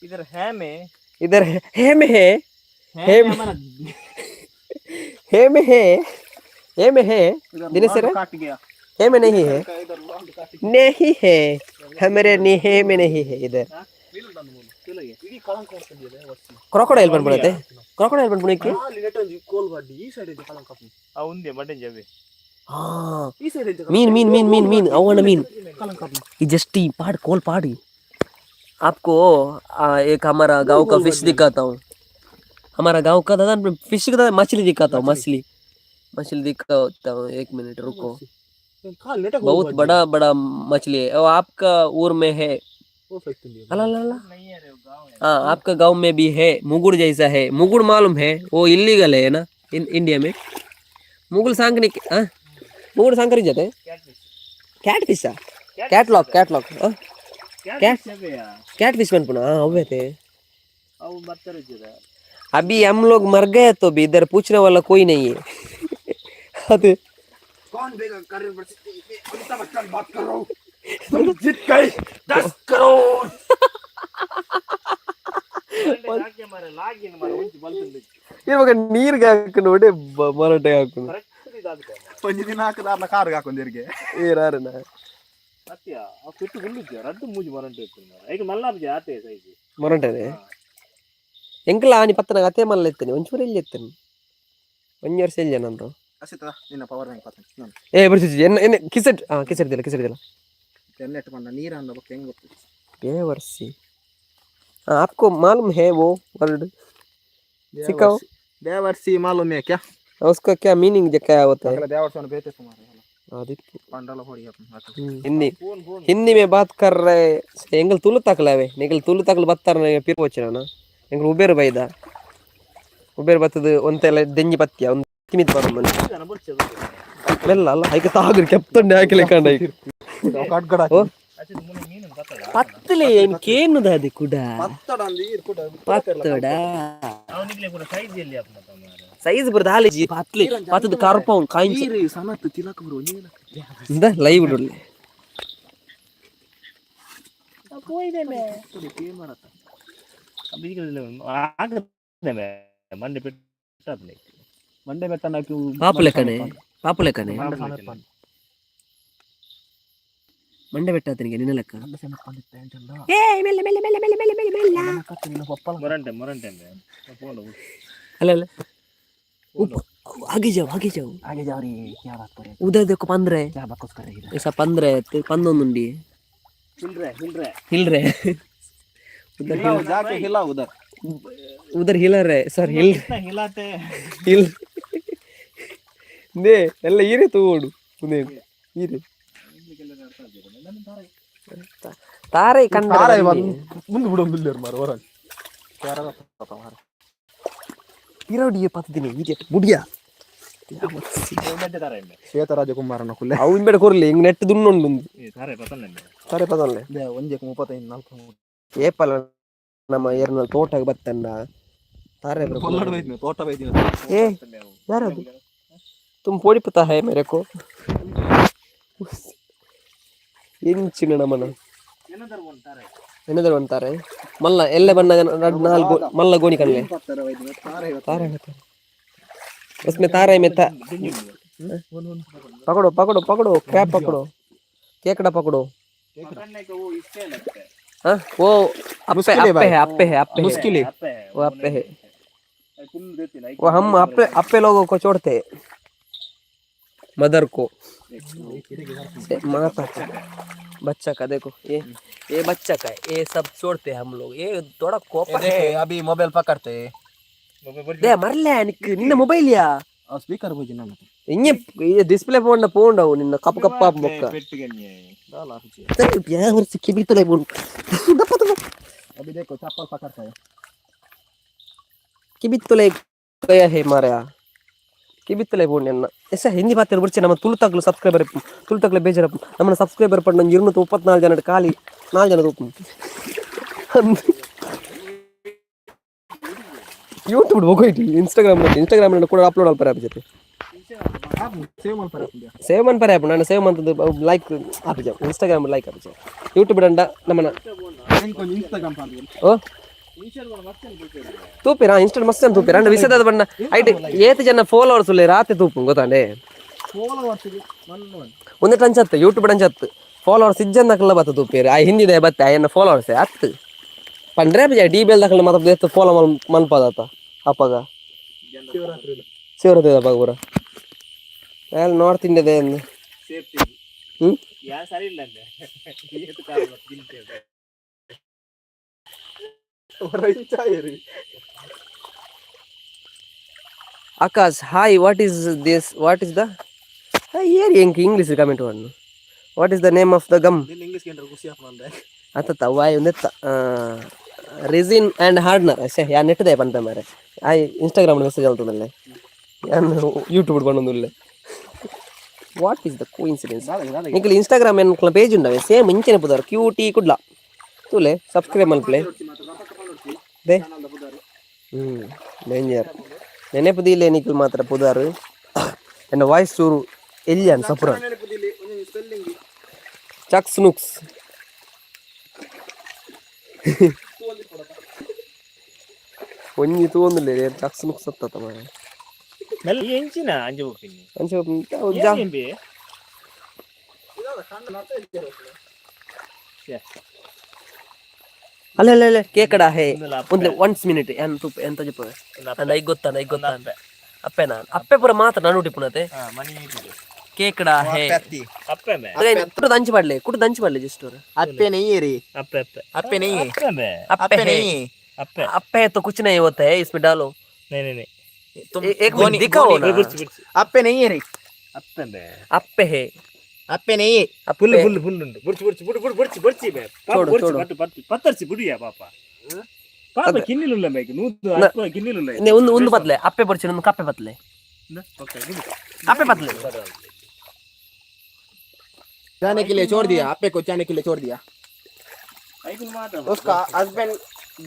ಇದರ ಹ್ಯಾಮೆ. इधर है में है, है में, है में है, है में है दिनेश सर. काट गया. है में नहीं है, नहीं है हमारे, नहीं है में नहीं है इधर. ಕ್ರಾಕೊಡೈಲ್ ಬಂದ್ಬಿಡುತ್ತೆ, ಕ್ರಾಕೊಡೈಲ್ ಬಂದ್ಬಿಡಕ್ಕೆ. ಆ ಉಂದೆ ಮಟನ್ ಜವೆ. ಹಾ, ಮೀನ್ ಮೀನ್ ಮೀನ್ ಮೀನ್ ಮೀನ್ ಅವನ ಮೀನ್. ये जस्ट ही पाड़ कोल पाड़ आपको एक हमारा गांव का फिश दिखाता हूँ। हमारा गांव का दादा फिश का दादा मछली दिखाता हूँ, मछली मछली दिखाता हूँ। एक मिनट रुको। बहुत बड़ा बड़ा मछली है और आपका ऊर में है. अला अला अला. हाँ, आपका गांव में भी है। मुगुड़ जैसा है। मुगुड़ मालूम है? वो इलीगल है ना इन इंडिया में। मुगुल सांकने, हाँ, मुगुड़ सांकरी जाते. Cat fish, catalogue, catalogue, cat cat fish पनपुना. हाँ, अवे थे. ಅವು ಬರ್ತಾರೆ. अभी हम लोग मर गए तो भी इधर पूछने वाला कोई नहीं है अरे. कौन बेगा कर अमिताभ बच्चन बात कर रहा हूँ, तुम जीत गए 10 करोड़. ಲಾಗಿನ್ ಮಾರ ಒಂಜಿ ಬಲ್ತುಂಡು. ಇವಾಗ ನೀರ್ಗೆ ಹಾಕೊಂಡು ಒಡೆ ಮರಟೆ ಹಾಕೊಂಡು. ಕರೆಕ್ಟ್ ಇದಾಗುತ್ತೆ. ಒಂಜಿ ದಿನ ಹಾಕದಾರ್ನ ಕಾರ್ಗೆ ಹಾಕೊಂದಿರಿಗೆ. ಏರಾರನ. ಅತ್ಯ ಆ ಪೆಟ್ಟು ಗುಂಡುಜ್ಜ ರಡ್ಡು ಮೂಜಿ ಮರಂಟು ಇತ್ತು ಐಕ್ ಮಲ್ಲಾಬ್ಜಿ ಆತೆ ಸೈಜ್. ಮೊರಂಟನೆ ಎಂಕಲ ಆನಿ ಪತ್ತನಾಗ ಅತ್ತೆ ಮಲ್ಲ ಎತ್ತೇನೆ, ಒಂಚೂರು ಎಲ್ಲಿ ಎತ್ತೇನೆ, ಒಂಜಿ ವರ್ಷ ಎಲ್ಲಿ ನಂದು. ಅಸಿತ ನಿನ್ನ ಪವರ್ ಬ್ಯಾಂಕ್ ಪತ್ತ. ಏ ಬರ್ಸಿ ಎನ್ನ ಎನ್ನ ಕಿಸೆಟ್. ಹಾ, ಕಿಸೆಟ್ ದಿಲ್ಲ, ಕಿಸೆಟ್ ದಿಲ್ಲ. ಎಣ್ಣೆ ಇಟ್ಕೊಂಡ ನೀರು ಅಂದ ಬಗ್ಗೆ ಹೆಂಗ್ ಗೊತ್ತು? बेवर्सी. हाँ, आपको मालूम है वो वर्ड? सिखाओ. ದೇವರ್ಸಿ ಮಾಲೂಮ್ है क्या? उसका क्या मीनिंग क्या होता है? ದೇವರ್ಸಿ ಅವನು ಬೇತೆ ಸುಮಾರು. आदित्य. पंडल ಹೊಡಿ. हिंदी, हिंदी में बात कर रहे. Angle Tulu ತಕಲವೆ, ನಿಗಲ್ Tulu ತಕಲ್ ಬತ್ತಾರ Pir ಪೋಚಿನ. Angle Uber ಬೈದ, ಉಬೇರ್ ಬತ್ತದ ಒಂತೆಲ್ಲ ದೆಂಜಿ ಪತ್ಯ ಒಂದು ತಿಮಿತ್ ಬರ ಮನೆ ಮೆಲ್ಲ ಅಲ್ಲ. ಐಕ ತಾಗುರು ಕೆಪ್ತೊಂಡೆ ಹಾಕಲೆ ಕಂಡ. ಕಟ್ಗಡ. ಓ ಪತ್ತಲೆ ಏನ್ ಕೇನುದ ಅದು ಕುಡ ಪತ್ತಡ. ಅವನಿಗೆ ಕೂಡ ಸೈಜ್ ಎಲ್ಲಿ ಅಪ್ಪ ಮಾರ. ಸೈಜ್ ಬರದ ಹಾಲಿಜಿ ಪತ್ಲಿ ಪತ್ತದ ಕರ್ಪೌನ್ ಕಾಯಿಂಚ. ಸನತ್ ತಿಲಕ್ ಬರು. ಇಂದ ಲೈವ್ ಇಡಲಿ. ಆಗದೆ ಮಂಡೆ ಪೆಟ್ಟು. ಮಂಡೆ ಬೆಟ್ಟನ. ಪಾಪುಲೆ ಕಣೆ, ಪಾಪುಲೆ ಕಣೆ. ಮಂಡೆ ಬೆಟ್ಟ ನಿನ್ನ ಲೆಕ್ಕ. ಏ ಮೆಲ್ಲ ಮೆಲ್ಲ ಮೆಲ್ಲ ಮೆಲ್ಲ ಮೆಲ್ಲ ಮೆಲ್ಲ ಮೆಲ್ಲ. ಮೊರಂಟೆ ಮೊರಂಟೆ ಪೋಂಡ. ಅಲ್ಲ ಅಲ್ಲ, आगे जाओ, आगे जाओ. आगे जाओ रे, क्या बात कर रहे? उधर देखो, 15. क्या बकवास कर रहे इधर? ऐसा 15 ಪಂದೊಂದುಂಡಿ. ಹಿಲ್ರೆ ಹಿಲ್ರೆ. हिल रहे उधर. हिलाओ जाके, हिलाओ उधर. उधर हिल रहे सर, हिल. ಹಿಲಾತೆ. ಹಿಲ್ ನೇ ಎಲ್ಲ ಈರೆ ತಗೋಡು ಉಂದೇ ಈರೆ ತಾರೆ ಕಂಡ. ತಾರೆ ಮುಂದೆ ಬಿಡು ಬಿಲ್ಲರ್ ಮಾರ ಹೊರ. ಪಿರೋಡಿಗೆ ಪತ್ತದಿನಿ ಈಗೆ ಬುಡಿಯ. ಶ್ವೇತ ರಾಜಕುಮಾರನ ಕುಲ್ಲೆ. ಅವು ಇಂಬೇಡ ಕೊರ್ಲಿ ಹಿಂಗ್ ನೆಟ್ ದುಣ್ಣುಂಡು. ತಾರೆ ಪತನೆ. ತಾರೆ ಪದನ್ಲೆ. ಒಂಜೆಕ್ 35 ನಾಲ್ಕು. ಏಪಲ ನಮ್ಮ ಏರ್ನ ತೋಟಕ್ಕೆ ಬತ್ತಂಡ ತಾರೆ. ಕೊಲ್ಲಡ ಬೈದ್ನ ತೋಟ ಬೈದಿನ. ए यार, तुम पोड़ी पता है मेरे को ಎಂಚಿನ ನಮನ ಏನದರ ಅಂತಾರೆ ಮಲ್ಲ ಎಲ್ಲ ಬಣ್ಣ ರಡ್ ನಾಲ್ಕು ಮಲ್ಲ ಗೋಣಿ ಕಲ್ಲೆ. ತಾರೆ. तारे में तारे, उसमें तारे में ता पकड़ो पकड़ो पकड़ो, क्रैब पकड़ो, केकड़ा पकड़ो. हाँ, वो अप्पे. मुश्किल है अप्पे भाई। है, अप्पे है, अप्पे है. मुश्किल है. वो अप्पे है. वो हम अप्पे अप्पे लोगों को छोड़ते हैं, मदर को से माता का बच्चा का. देखो, ये बच्चा का है, ये सब छोड़ते हैं हम लोग. ये थोड़ा कोपा है. अभी मोबाइल पकड़ते. दे ಮರ್ಲೆ ನಿಕ್ ನಿನ್ನ ಮೊಬೈಲ್ ಯಾ. ಸ್ಪೀಕರ್ ಹೋಗಿ ನಾನು. ಇಂಗೆ ಡಿಸ್ಪ್ಲೇ ಫೋನ್ ಪೋಂಡವು ನಿನ್ನ ಕಪ್ಪ ಕಪ್ಪ ಬೊಕ್ಕ. ಯಾವರ್ಸ ಕಿಬಿತಲೆ ಬೋನ್. अभी देखो, चप्पल पकड़ता है. ಕಿಬಿತ್ತಲೆ ಕಯ ಹೇ ಮಾರ್ಯ, ಕಿಬಿತ್ತಲೆ ಬೋಂಡ್ ಎನ್ನ ಎಸ ಹಿಂದಿ ಮಾತಾಡ ಬಿಡ್ಚೆ. ನಮ್ಮ ತುಳುತಾಗ್ಲು ಸಬ್ಸ್ಕ್ರೈಬರ್, ತುಳುತಾಗ್ಲು ಬೇಜಾರ. ನಮ್ಮನ್ನ ಸಬ್ಸ್ಕ್ರೈಬರ್ ಪಂಡ 234 ಜನ, ಖಾಲಿ ನಾಲ್ಕು ಜನ ತೂಪು. ಯೂಟ್ಯೂಬ್ ಹೋಗೋಯ್ತು. ಇನ್ಸ್ಟಾಗ್ರಾಮ್ ಇನ್ಸ್ಟಾಗ್ರಾಮ್ ಕೂಡ ಅಪ್ಲೋಡ್ ಅಲ್ಪರ ಆಪಜೆ. ಸೇವ್ ಮಾಡ್ತಾರೆ. ಸೇವ್ ಮನ್ಪರೆ ಆಪು. ನಾನು ಸೇವ್ ಮಂತದ್ದು ಲೈಕ್ ಆಪುಜ. ಇನ್ಸ್ಟಾಗ್ರಾಮ್ ಲೈಕ್ ಆಪುಜ. ಯೂಟ್ಯೂಬ್ ಅಂಡ ನಮ್ಮನ. ಇನ್ಸ್ಟಾಗ್ರಾಮ್. ಓ ತೂಪಿರಾ ಇನ್ಸ್ಟಾ ಮಸ್ತ್ ಅಂತ ತೂಪಿರಾ. ಅಂಡ ವಿಸದ ಬಣ್ಣ ಐಟ್ ಏತ್ ಜನ ಫಾಲೋವರ್ಸ್ ಉಲ್ಲೆ ರಾತ್ರಿ ತೂಪು ಗೊತ್ತಾಂಡೆ. ಒಂದೇ ಟಂಚತ್ತು ಯೂಟ್ಯೂಬ್ ಅಂಚತ್ತು ಫಾಲೋವರ್ಸ್ ಇಜ್ಜಂದಕಲ್ಲ ಬತ್ತ ತೂಪೇರು. ಆ ಹಿಂದಿದೆ ಬತ್ತೆ ಆಯನ್ನ ಫಾಲೋವರ್ಸ್ ಅತ್ತು ಪಂಡ್ರೆ ಬಜ ಡಿ ಬೆಲ್ ದಕಲ್ಲ ಮಾತ್ರ ಎತ್ತು ಫಾಲೋ ಮನ್ಪದಾತ ಅಪ್ಪಗ. ಶಿವರಾತ್ರಿ. ಶಿವರಾತ್ರಿ ಅಪ್ಪಾಗ ಪೂರ ಎಲ್ಲ ನಾರ್ತ್ ಇಂಡಿಯಾದ. ಸೇಫ್ಟಿ. ಹ್ಮ್. ಯಾ ಸರಿ ಇಲ್ಲ ಅಂದೆ. Akash, hi. What is this? What is the ಏರ್ ಎಂಕ್ English comment one. What is the name of the gum? English ಕೇಂದ್ರ ಖುಷಿ ಆಪಂದೆ. ಅತ್ತತ್ತ ವಾಯ್ ಒಂದೆತ್ತ ರೆಸಿನ್ ಆ್ಯಂಡ್ ಹಾರ್ಡ್ನರ್ ಅಷ್ಟೇ. ಯಾ ನೆಟ್ಟದೆ ಪಂತ ಮಾರೆ. ಆ ಇನ್ಸ್ಟಾಗ್ರಾಮ್ ಮೆಸೇಜ್ ಆಲ್ತದಲ್ಲೇ ಯಾನ್ ಯೂಟ್ಯೂಬ್ ಬಂದೊಂದುಲ್ಲೆ. What is the coincidence? ನಿಕಲ್ ಇನ್ಸ್ಟಾಗ್ರಾಮ್ ಎನ್ಕಲ ಪೇಜ್ ಉಂಡವೆ ಸೇಮ್ ಇಂಚನೆ ಪುದರ್ ಕ್ಯೂಟಿ ಕುಡ್ಲ. ತೂಲೆ, ಸಬ್ಸ್ಕ್ರೈಬ್ ಮಲ್ಪಲೆ they. Danger ನೆನೆಪುದಿಲ್ಲೆ ನಿಕಲ್ ಮಾತ್ರ ಪುದಾರು. ಎನ್ನ ವಾಯ್ಸ್ ಚೂರು ಎಲ್ಲಿಯಾನ್ ಸಪುರ. ಸ್ಪೆಲ್ಲಿಂಗ್. ಚಕ್ ಸ್ನುಕ್ಸ್. ಒಂಜಿ ತೂವೊಂದುಲ್ಲೆ ಚಕ್ ಸ್ನುಕ್ಸ್ ಅತ್ತತ್ತ ಮಾರ್ರೆ. ಮೆಲ್ಲ ಎಂಚಿನ ಅಂಜು ಹೋಗ್ತೀನಿ. ಅಂಚ. ಏನ್ ಬಿ? ಅಲ್ಲ ಅಲ್ಲ ಅಲ್ಲ, ಕೇಕಡ ಹೇ ಒಂದು ಒನ್ಸ್ ಮಿನಿಟ್ ಏನ್ ತೂಪ್ ಎಂತ ಜಪ್ಪ ಅಂಡ್ ಐಗ್ ಗೊತ್ತಾನ, ಐಗ್ ಗೊತ್ತಾನ. ಅಪ್ಪೆನಾ ಅಪ್ಪೆ ಪೂರ ಮಾತ್ರ ನಾನು ಪುನತೆ. ಮನಿ. ಕೇಕಡ ಹೇ. ಅಪ್ಪೆ ಮೇ. ಕುಟು ಅಂಚು ಪಡ್ಲೆ, ಕುಟು ಅಂಚು ಪಡ್ಲೆ ಜಸ್ಟ್. ಅಪ್ಪೆ नहीं रे. ಅಪ್ಪೆ ಅಪ್ಪೆ. अप्पे नहीं है. ಅಪ್ಪೆ ಮೇ. अप्पे है. ಅಪ್ಪೆ. अप्पे है तो कुछ नहीं होता है, इसमें डालो. ನೇ ನೇ ನೇ. तुम एक मिनट दिखाओ ना. ಬಿಡ್ಸಿ ಬಿಡ್ಸಿ. अप्पे नहीं है रे. ಅಪ್ಪೆ ಮೇ. अप्पे है. अप्पे नहीं है. ಫುಲ್. ಅಪ್ಪೆ. ಫುಲ್ ಫುಲ್ ಉಂಟು. ಬುಡ್ಚಿ ಬುಡ್ಚಿ ಬುಡ್ ಬುಡ್ ಬುಡ್ಚಿ ಬುಡ್ಚಿ ಬೇ ಪಾಪ. ಚೋಡು, ಬುಡ್ಚಿ. ಚೋಡು. ಪಟ್ಟು ಪಟ್ಟು ಪತ್ತರ್ಚಿ ಬುಡಿಯ ಪಾಪ ಪಾಪ ಗಿನ್ನಿಲುಲ್ಲ ಮೇಕ್ ನೂದು ಅಲ್ಪ ಗಿನ್ನಿಲುಲ್ಲ. ನೆ ಒಂದು ಒಂದು ಬದಲೆ ಅಪ್ಪೆ ಬರ್ಚಿ, ಒಂದು ಕಪ್ಪೆ ಬದಲೆ. ಅಪ್ಪೆ ಬದಲೆ. जाने के लिए छोड़ दिया, अप्पे को जाने के लिए छोड़ दिया. उसका हस्बैंड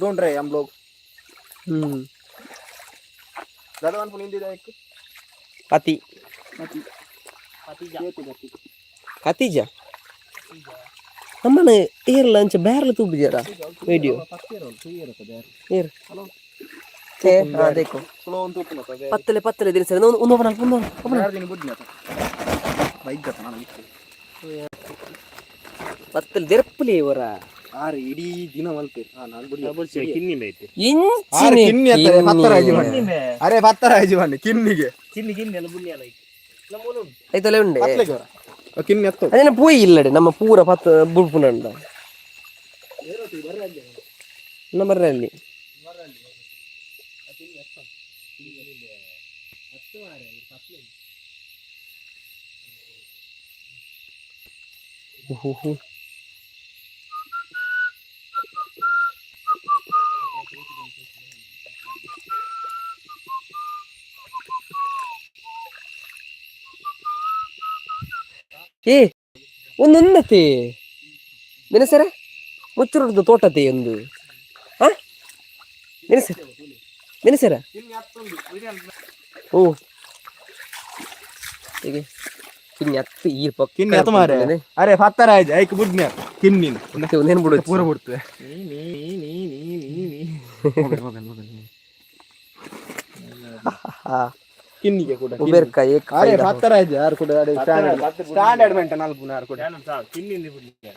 ढूंढ रहे हैं हम लोग. ಹ್ಮ್. दादा वन पुलिंदी एक. ಅತಿ ಕತೀಜ ನಮ್ಮನೆ ಏರ್ಲ ಅಂಚ ಬ್ಯಾರ್ಲ ತೂಪಿದ್ಯಾರ ವಿಡಿಯೋ ಏರ್ ಏ ಹಾ ದೇಖೋ. ಸ್ಲೋ ಒಂದು ತೂಪುನ. ಪತ್ತಲೆ ಪತ್ತಲೆ ದಿನ ಸರಿ ಒಂದು ಒಂದು ಒಂದು ಒಂದು. ದಿನ ಬುಡ್ಡಿ ಬೈಕ್ ನಾನು. ಪತ್ತಲ್ ದೆರ್ಪುಲಿ ಅವರ. ಆರು ಇಡೀ ದಿನ ಮಲ್ಪೇರು. ಹಾ, ನಾನು ಬಿಡಿ. ಕಿನ್ನಿ ಐತೆ. ಇಂಚಿನ ಕಿನ್ನಿ ಅತ್ತರೆ ಪತ್ತರಾಜಿ ಬನ್ನಿ. ಅರೆ ಪತ್ತರಾಜಿ ಬನ್ನಿ ಕಿನ್ನಿಗೆ. ಚಿನ್ನಿ ಗಿನ್ನಿ ಎಲ್ಲ ಬುಣ್ಣ ಎಲ್ಲ ಐತೆ. ಐತಲೆ ಉಂಡೆ. ಪತ್ಲೆಗೆ ಅವರ. ಕಿನ್ನಿ ಅತ್ತು. ಅದೇನ ಪೂಯಿ ಇಲ್ಲಡೆ ನಮ್ಮ ಪೂರ ಪತ್ತ ಬುಡ್ಪುನಂಡ ನಮ್ಮ ಬರ್ರಲ್ಲಿ. ಓಹೋ. ಏ ಒಂದು ಉನ್ನತಿ ದಿನಸರ ಮುಚ್ಚುರುಡ್ದು ತೋಟತೆ ಒಂದು. ಹಾ ದಿನಸರ ದಿನಸರ. ಓ ಹೀಗೆ ಕಿನ್ನಿ ಹತ್ತು ಈ ಪಕ್ಕ. ಕಿನ್ನಿ ಅತ್ತು ಮಾರೆ. ಅರೆ ಪತ್ತರಾಜಿ ಐಕ್ ಬುಡ್ನ್ಯ ಕಿನ್ನಿನ. ಮತ್ತೆ ಒಂದೇನು ಬಿಡು. ಪೂರ ಬಿಡ್ತದೆ. ನೀ ನೀ ನೀ ನೀ ನೀ. ಕಿನ್ನಿಗೆ ಕೂಡ. ಉಬೇರ್ಕ ಏಕ್. ಅರೆ ಪತ್ತರಾಜಿ ಯಾರು ಕೂಡ ಸ್ಟ್ಯಾಂಡರ್ಡ್ ಮೆಂಟನ್ ಅಲ್ಪುನ ಯಾರು ಕೂಡ. ಕಿನ್ನಿ ಬುಣ್ಣ.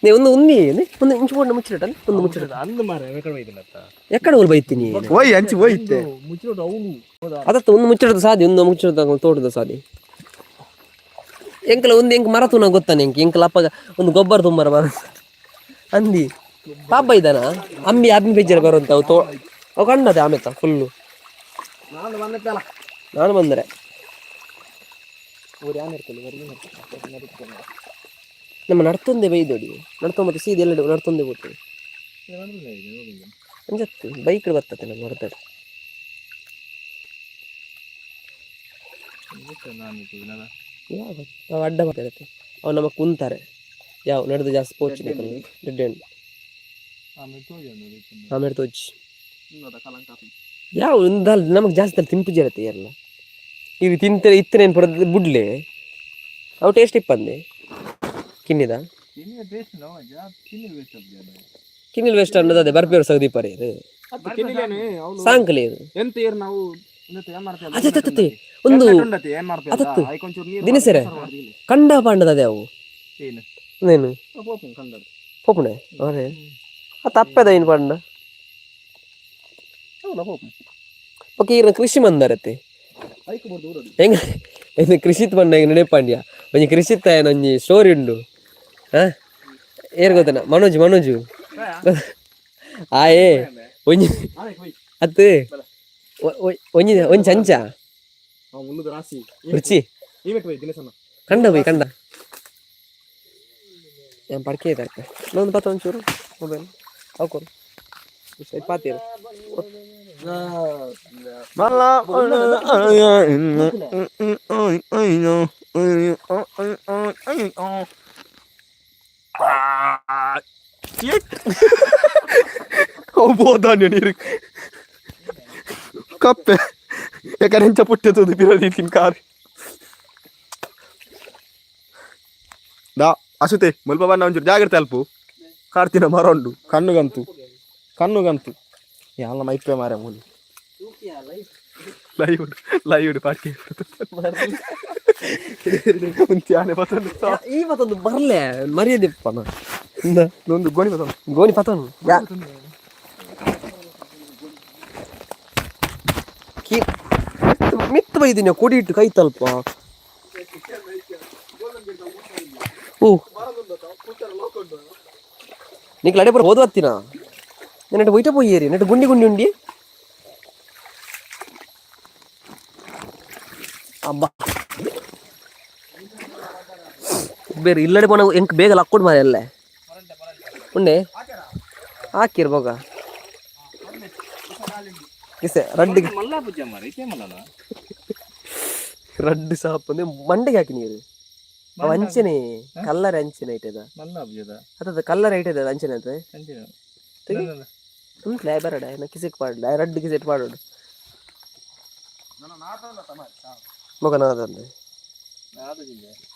ನೀ ಒಂದು ಉನ್ನಿ ಒಂದು ಇಂಚು ಬೋಂಡ ಮುಚ್ಚಿರಟಲ್ಲ ಒಂದು ಮುಚ್ಚಿರಟ. ಅಂದು ಮಾರ ಎಕಡೆ ಹೋಯ್ತಿನತ್ತ. ಎಕ್ಕಡ ಊರು ಬೈತೀನಿ. ಓಯ್ ಅಂಚಿ ಹೋಯ್ತೆ. ಮುಚ್ಚಿರೋದು ಅವನು. ಅದತ್ತ ಒಂದು ಮುಚ್ಚಿಡೋದು ಸಾದಿ, ಒಂದು ಮುಚ್ಚಿಡೋದು ತೋಟದ ಸಾದಿ. ಎಂಕಲ ಒಂದು ಎಂಕ್ ಮರ ತೂನ ಗೊತ್ತಾನೆ ಎಂಕ್ ಎಂಕಲ ಅಪ್ಪಗ ಒಂದು ಗೊಬ್ಬರ ತುಂಬಾರ ಮರ ಅಂದಿ ಪಾಪ ಇದ್ದಾನ ಅಂಬಿ ಅಬ್ಬಿ ಬೇಜಾರ ಬರುವಂತ ಅವು ತೋ ಅವು ಕಂಡದೆ ಆಮೇತ ಫುಲ್ಲು. ನಾನು ಬಂದತ್ತಲ್ಲ. ನಾನು ಬಂದರೆ ಊರು ಯಾನ್ ಇರ್ತಲ್ಲ. ನಮ್ಮ ನಡ್ತೊಂದೇ ಬೈದೋಡಿ ನಡ್ತೊ ಮತ್ತೆ ಸೀದ ಎಲ್ಲ ನಡ್ತೊಂದೇ ಹೋಗ್ತದೆ. ಅಂಜತ್ತು ಬೈಕ್ ಬರ್ತದೆ ನಮ್ಮ ಹೊರತಡೆ. ಯಾವ ಅವು ಅಡ್ಡ ಬರ್ತಿರತ್ತೆ ಅವು ನಮ್ಮ ಕುಂತಾರೆ ಯಾವ ನಡೆದು ಜಾಸ್ತಿ ಪೋಚ್ ಡೆಡ್ ಎಂಡ್. ಆಮೇಲೆ ತೋಚಿ ಯಾವ ಒಂದಲ್ಲ ನಮಗೆ ಜಾಸ್ತಿ ಅಲ್ಲಿ ತಿಂಪು ಜರತೆ ಎಲ್ಲ ಇದು ತಿಂತಾರೆ ಇತ್ತನೇನು ಪಡೆದ ಬುಡ್ಲೆ ಅವು ಟೇಸ್ಟ್ ಇಪ್ಪಂದೆ ಕಿನ್ನಿದ. ಕಿನ್ನಿಲ್ ವೇಸ್ಟ್ ಅನ್ನೋದು ಅದೇ ಬರ್ಪಿಯವರು ಸೌದಿ ಪರಿ ಇದು. ಸಾಂಕಲಿ ಇದು. ಎಂತ ಏರ್ ನಾವು ಅದೇ ಅದೇ ಒಂದು ಅದತ್ತು. ದಿನಸರೆ ಕಂಡ ಪಾಂಡದ ಅದೇ ಅವು. ಏನು ಪೋಪುಣೆ ಅವರೇ ಆ ತಪ್ಪದ ಏನು ಪಾಂಡ. ಓಕೆ ಈರ್ನ ಕೃಷಿ ಮಂದರತೆ ಹೆಂಗ ಇದು ಕೃಷಿತ್ ಬಂಡ ಹೆಂಗ ನೆನಪಾಂಡ್ಯ ಒಂಜಿ ಕೃಷಿತ್ತ ಒಂಜಿ ಸ್ಟೋರಿ ಉಂಡು. ಹಾ ಏರ್ ಗೊತ್ತನ ಮನೋಜ್ ಮನೋಜು ಆಯೇ ಒಂಜಿ ಅತ್ತು ಒಂಜಿ ಒಂಜಿ ಅಂಚ ರುಚಿ ಕಂಡ ಬೈ ಕಂಡ ഞാൻ ಪಡ್ಕೆ ಇದ್ದಾರೆ ಒಂದು ಪತ್ತ ಒಂಚೂರು ಮೊಬೈಲ್ ಹಾಕೋರು ಪಾತೀರು. ಹೋದಾನ್ಯ ನೀರು ಕಪ್ಪೆ ಯಾಕಂದ್ರೆ ಪುಟ್ಟೆ ಬಿರದಿ ಕಾರ್ ದಾ ಅಸುತೆ ಮುಲ್ಪ ಬಣ್ಣ ಒಂಚೂರು ಜಾಗ್ರತೆ ಅಲ್ಪ ಕಾರ್ತಿನ ಮರ ಉಂಡು ಕಣ್ಣುಗಂತು ಕಣ್ಣುಗಂತು ಯಾಲ ಮೈಪೆ ಮಾರೆ ಮೂಲಿ ಲೈವ್ ಲೈವ್ ಪಾಡ್ಕೆ ಆನೆ ಪತ್ತೊಂದು. ಈ ಮತ್ತೊಂದು ಬರ್ಲೆ ಮರ್ಯಾದೆ ಪನ. ಒಂದು ಗೋಣಿ ಪತ್ತೊಂದು. ಗೋಣಿ ಪತ್ತೊಂದು ಯಾ ಕಿ ಮಿತ್ತು ಬೈದಿನ ಕೊಡಿ ಇಟ್ಟು ಕೈ ತಲ್ಪ ಓ నీకు లడే పోదు వత్తినా నేను బయట పోయేరి నెట్ గుండి గుండి ఉండి అబ్బా ಬೇರೆ ಇಲ್ಲಡೆ ಪೋನ ಎಂಕ್ ಬೇಗ ಲಕ್ಕೊಡು ಮಾರೆ ಅಲ್ಲೇ ಉಂಡೆ ಹಾಕಿರ್ಬೋಗ ಕಿಸೆ ರಡ್ಡು. ಮಲ್ಲ ಪೂಜೆ ಮಾರೆ ಇತ್ತೆ ಮಲ್ಲನ. ರಡ್ಡು ಸಾಪ್ ಅಂದ್ರೆ ಮಂಡೆಗೆ ಹಾಕಿ ನೀರು ಅವು ಅಂಚನೆ ಕಲ್ಲರ್ ಅಂಚನೆ ಐಟದ. ಮಲ್ಲ ಪೂಜೆದ. ಅದ ಕಲ್ಲರ್ ಐಟದ ಅಂಚನೆ ಅದ. ಅಂಚಿನ. ಉಂಟ್ಲೆ ಬರಡ ನಾ ಕಿಸೆಟ್ ಪಾಡಲ ರಡ್ಡು ಕಿಸೆಟ್ ಪಾಡೋಡು ಮಗ ನಾದಂದೆ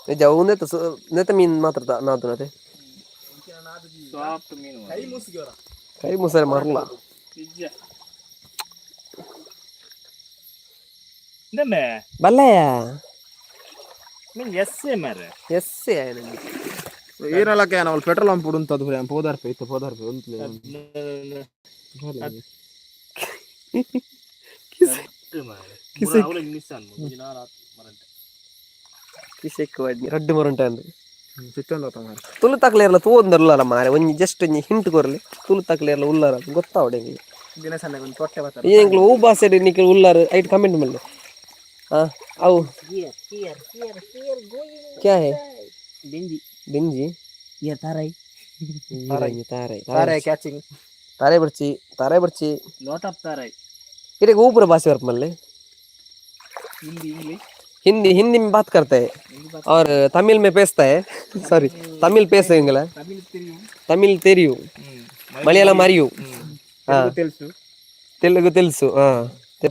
ನಿಜ ಅವು ನೆತ್ತ ನೆತ್ತ ಮೀನ್ ಮಾತ್ರ ನಾದುನತೆ. ಸಾಫ್ಟ್ ಮೀನು. ಕೈ ಮುಸರೆ ಮರಲ. ನಿಜ ಇಂದಮ್ಮೆ. ಬಲ್ಲಯ. ಮೀನ್ ಎಸ್ ಎ ಮಾರೆ. ಎಸ್. ಏರಲಕ್ಕೆ ನಾವು ಪೆಟ್ರೋಲ್ ಪಂಪ್ ಉಂಟದು ಪೋದಾರ್ಪೆ ಇತ್ತು ಪೋದಾರ್ಪೆ ಉಂಟು. ಕಿಸೆಕ್ ವಾಡ್ನಿ ರಡ್ಡು ಮರುಂಟ ಅಂದ್. ಸಿಟ್ಟೊಂದು ಮಾರೆ. ತುಳು ತಕ್ಲೇರ್ಲ ತೂವೊಂದುಲ್ಲಲ್ಲ ಮಾರೆ, ಒಂಜಿ ಜಸ್ಟ್ ಒಂಜಿ ಹಿಂಟ್ ಕೊರ್ಲಿ, ತುಳು ತಕ್ಲೇರ್ಲ ಉಲ್ಲಾರ ಗೊತ್ತಾವಡೆ ಎಂಕ್ಲೆ. ದಿನಸಣ್ಣ ಒಂದು ತೊಟ್ಟೆ ಬರ್ತಾರೆ. ಈ ಎಂಕ್ಲು ಓ ಭಾಷೆಡ್ ನಿಕ್ಲು ಉಲ್ಲಾರ ಐಟ್ ಕಮೆಂಟ್ ಮಲ್ಲೆ. ಆ ಅವು ಕ್ಯಾ ಹೇ? ಬೆಂಜಿ. ಬೆಂಜಿ. Here ತಾರೈ. ತಾರೈ ತಾರೈ. ತಾರೆ ಕ್ಯಾಚಿಂಗ್. ತಾರೈ ಬರ್ಚಿ, ತಾರೈ ಬರ್ಚಿ. ಲಾಟ್ ಆಫ್ ತಾರೈ. इधर ऊपर भाषा वर्प मल्ले. ಹಿಂದಿ, ಇಂಗ್ಲಿಷ್. हिंदी, हिंदी में बात करते हैं और तमिल में पेसता है, सॉरी, तमिल பேசுவீங்களா? ತಮಿಳ್ ತಿಳಿಯು. ತಮಿಳ್ ತೆರಿಯು, ಮಲಯಾಳಂ ಅರಿಯು. ಹಾ. తెలుసు. ತೆಲುಗು తెలుసు, ಹಾ,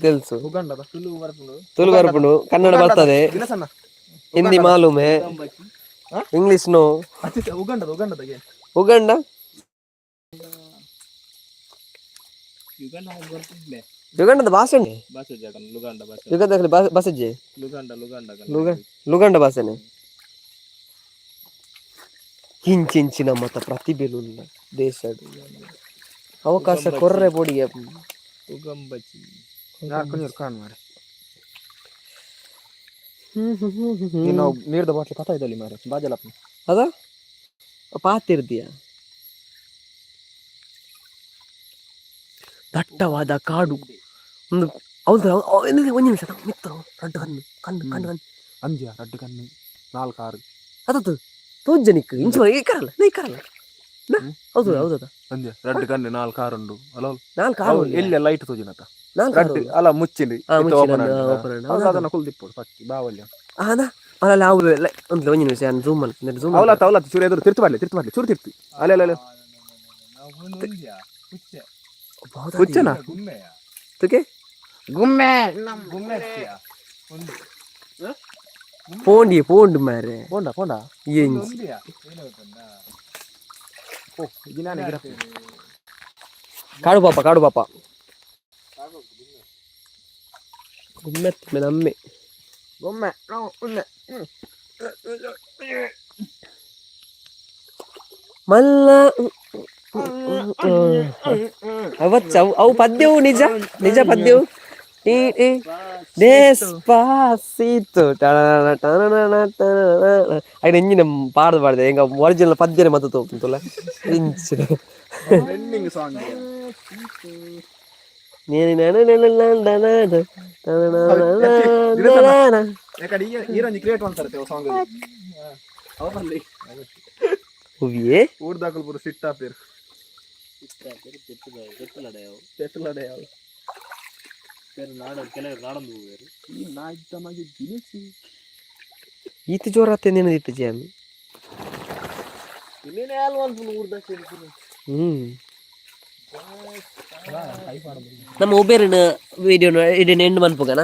తెలుసు. ಉಗಂಡದ. ತುಳು ಬರ್ಪುಂಡು. ತುಳು ಬರ್ಪುಂಡು, ಕನ್ನಡ ಬರ್ತದೆ. ದಿನಸಣ್ಣ. ಹಿಂದಿ ಮಾಲೂಮ್ ಹೇ. ಬಚ್ಚಿ. English no. ಅತಿ ಉಗಂಡದ, ಉಗಂಡದ. ಉಗಂಡ. ಯುಗಂಡ ಬರ್ಪುಂಡ್ಲೆ. ಯುಗಂಡದ ಭಾಷೆ ಉಂಟು. ಭಾಷೆ ಜಾಗನ್ ಲುಗಾಂಡ ಭಾಷೆ. ಯುಗಂಡ ಭಾಷೆ. ಲುಗಾಂಡ, ಲುಗಾಂಡ. ಲುಗಂಡ ಭಾಷೆನೆ. ಇಂಚಿಂಚಿನ ಮತ ಪ್ರತಿಭೆಲುಲ್ಲ ದೇಶ ಅವಕಾಶ ಕೊರ್ರೆ ಪೊಡಿಗೆ. ಉಗಂಬಚಿ. ನಾಲ್ಕು ಕಾಣ್ ಮಾರೆ. ನೀನು ನೀರ್ದ ಬಾಟ್ಲಿ ಕಥಾ ಇದ್ದಲ್ಲಿ ಮಾರೆ ಬಾಜಲಪ್ಪ. ಅದ ಪಾತಿರ್ದಿಯ ದಟ್ಟವಾದ ಕಾಡು ಒಂದು. ಹೌದು, ಒಂದು ನಿಮಿಷ ಮಿತ್ರ, ರಡ್ಡು ಕಣ್ಣು ಕಣ್ಣು ಕಣ್ಣು ಕಣ್ಣು. ಅಂಜ ರಡ್ಡು ಕಣ್ಣು ನಾಲ್ಕು ಆರು. ಅದತ್ತು ತೋಜ್ಜನಿಕ್ ಇಂಚು ಈ ಕರಲ್ಲ ನೈ ಕರಲ್ಲ. ಹೌದು, ಹೌದದ. ಅಂಜ ರಡ್ಡು ಕಣ್ಣು ನಾಲ್ಕು ಆರು ಉಂಡು ಅಲ್ಲ? ನಾಲ್ಕು ಆರು. ಎಲ್ಲಿ ಲೈಟ್ ತೋಜಿನತ? ನಾಲ್ಕು. ರಡ್ಡು ಅಲ್ಲ, ಮುಚ್ಚಿಂದು. ಹಾ, ಮುಚ್ಚಿನ, open ಉಂಟು. ಅದನ್ನ ಕುಲ್ದಿಪ್ಪು ಪಕ್ಕಿ ಬಾವಲ್ಯ. ಅದ ಅಲ್ಲ, ಅವು ಒಂದು ಒಂದು ನಿಮಿಷ, ನಾನು ಝೂಮ್ ಮಾಡ್ತೀನಿ, ಝೂಮ್. ಅವಲತ್ತ ಅವಲತ್ತ, ಚೂರು ಎದುರು ತಿರ್ತು ಮಾಡಲಿ, ತಿರ್ತು ಮಾಡಲಿ, ಚೂರು ತಿರ್ತು, ಅಲ್ಲ ಅಲ್ಲ ಅಲ್ಲ. ಹುಚ್ಚನಾ? ತುಕೆ. ಗುಮ್ಮೆ. ಪೋಂಡಿ ಪೋಂಡು ಮಾರೆ. ಪೋಂಡ ಪೋಂಡ. ಎಂಚಿ? ಓ ದಿನಾನೆ ಗಿಡ. ಕಾಡು ಪಾಪ, ಕಾಡು ಪಾಪ, ಗುಮ್ಮೆತ್ ನಮ್ಮೆ. ಗುಮ್ಮೆ ನಾವು ಉನ್ನೆ. ಮಲ್ಲ ಅವಚ್ಚ ಅವು ಅವು ಪದ್ಯವು ನಿಜ ನಿಜ ಪದ್ಯವು tea tea Despacito ಟಣನ ಟಣನ ಟಣನ. ಐನ ಎಂಜಿನ ಪಾಡ್ದು ಪಾಡ್ದೆ ಎಂಗ ಒರಿಜಿನಲ್ ಪದ್ಯನೆ ಮತ್ತ ತೋಪುಂತುಲ್ಲ ಇಂಚಿನ. Trending song. ಯಾಕಂದ್ರೆ ಈಗ ಈರೊಂಜಿ ಕ್ರಿಯೇಟ್ ಮಾಡ್ತಾರೆ ಸಾಂಗ್ ಅವರಲ್ಲಿ. ಹುವಿಯೇ. ಊರ್ದಾಕಲ್ ಪೂರ ಸಿಟ್ ಆಪೇರು. ಪೆಟ್ಟುಲಡೆ ಯಾವ. ಈ ನಾಯ್ದ ದಿನಸಿ. ಈತ ಜೋರಾತ ನೆನದಿತ್ತು ಜಾಮಿ. ಹ್ಮ್ ನಮ್ಮ ಉಬೇರಿನ ವಿಡಿಯೋ ಇಡೀ ಎಂಡ್ ಮನ್ಪುಗನ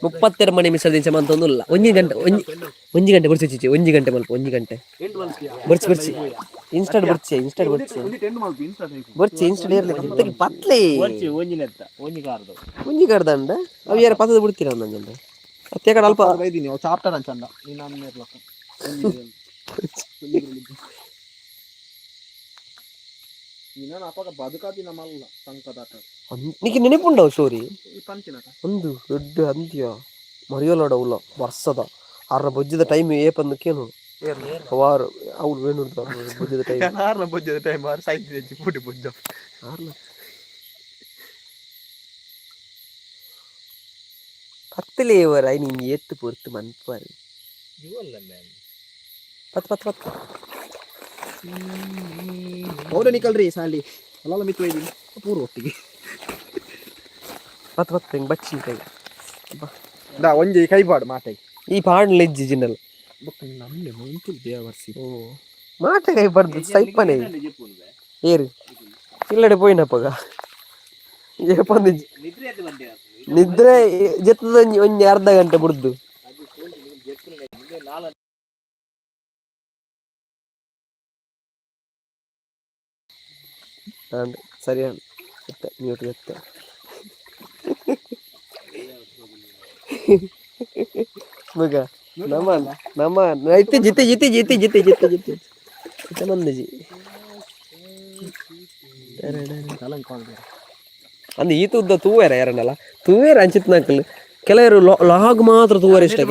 32 ಮಣಿ ಮಿಸಲ್ ದಿಂಚ ಮಂತೊಂದುಲ್ಲ. ಒಂಜಿ ಗಂಟೆ, ಒಂಜಿ ಒಂಜಿ ಗಂಟೆ ಬರ್ಚಿ ಚಿಚಿ, ಒಂಜಿ ಗಂಟೆ ಮಲ್ಪ, ಒಂಜಿ ಗಂಟೆ ಬರ್ಚಿ ಬರ್ಚಿ, ಇನ್ಸ್ಟಾಟ್ ಬರ್ಚಿ, ಇನ್ಸ್ಟಾಟ್ ಬರ್ಚಿ. ಬರ್ಚಿ ಇನ್ಸ್ಟಾಟ್ ಇರ್ಲಿ ಪತ್ತಗೆ ಪತ್ಲೆ. ಒಂಜಿನೆತ್ತ ಒಂಜಿ ಕಾರ್ದು. ಒಂಜಿ ಕಡ್ದಂಡ ಅವು ಯಾರ ಪತ್ತದ ಬಿಡ್ತೀರ ಒಂದೊಂದು ಅತ್ತೆ ಕಡೆ ಅಲ್ಪ. ಬೈದಿನಿ ಅವು ಚಾಪ್ಟರ್ ಅಂಚಂಡ ನೀನು ಅನ್ನ. ನೀನು ಅಪ್ಪಗ ಬದುಕಾದಿನ ಮಲ್ಲ ಸಂಕದಾಟ. ನಿಕ್ಕೆ ನೆನಪುಂಡವು ಸ್ಟೋರಿ? ಈ ಪಂಚಿನಟ. ಒಂದು ದೊಡ್ಡ ಅಂತ್ಯ ಮರಿಯೋಲಡ ಉಲ್ಲ ವರ್ಷದ ಆರ್ನ ಬೊಜ್ಜದ ಟೈಮ್ ಏಪಂದು ಕೇನು ವಾರು ಅವ್ಳು ವೇಣು ಬೊಜ್ಜದ ಟೈಮ್. ಆರ್ನ ಬೊಜ್ಜದ ಟೈಮ್ ಆರು ಸೈಜ್ ಹೆಚ್ಚಿ ಪೂಟಿ ಬೊಜ್ಜ. ಆರ್ನ ಪತ್ತಲೇ ವರ ನೀನು ಏತ್ತು ಪೊರ್ತು ಮನ್ಪಾರು. ಪತ್ ಪತ್ ಪತ್. ಹೌದಾ, ನಿಕಲ್ರಿ ಸಾಲಿ ಅಲ್ಲ ಮಿತ್ತು ಒಯ್ದಿನಿ ಪೂರ್ವ ಒಟ್ಟಿಗೆ. ಪತ್ ಪತ್ ಹಿಂಗೆ ಬಚ್ಚಿನ ಕೈ. ದಾ ಒಂಜಿ ಕೈಪಾಡು ಮಾಟೈ. ಈ ಪಾಡ್ ಲೆಜ್ಜಿ ಜಿನ್ನಲ್. ಬೊಕ್ಕ ನಮ್ಮನೆ ಮುಂಚೆ ದೇವರ್ಸಿ. ಓ ಮಾಟೆ ಕೈ ಬರ್ದು ಸೈಪನೆ ಏರು ಇಲ್ಲಡೆ ಪೋಯಿನಪ್ಪಗ ಏಪಂದು ನಿದ್ರೆ ಜೆತ್ತದ ಒಂಜಿ ಒಂಜಿ ಅರ್ಧ ಗಂಟೆ ಬುಡ್ದು. ಆಂಡ್ ಸರಿ ಎತ್ತ ಮ್ಯೂಟ್ ಎತ್ತ. ಮಗ ನಮ್ಮ ನಮ್ಮ ಇತ್ತೀಚೆ ಇತ್ತೀಚೆ ಇತ್ತೀಚೆ ಇತ್ತೀಚೆ ಇತ್ತೀಚೆ ಇತ್ತೀಚೆ. ಮಂದಜಿ. ಅಂದ್ ಈತ ಉದ್ದ ತೂವೇರ ಯಾರನ್ನಲ್ಲ ತೂವೇರ ಅಂಚಿತ್ ನಕಲ್. ಕೆಲವರು ಲಾಗ್ ಮಾತ್ರ ತೂವರೆ ಇಷ್ಟ.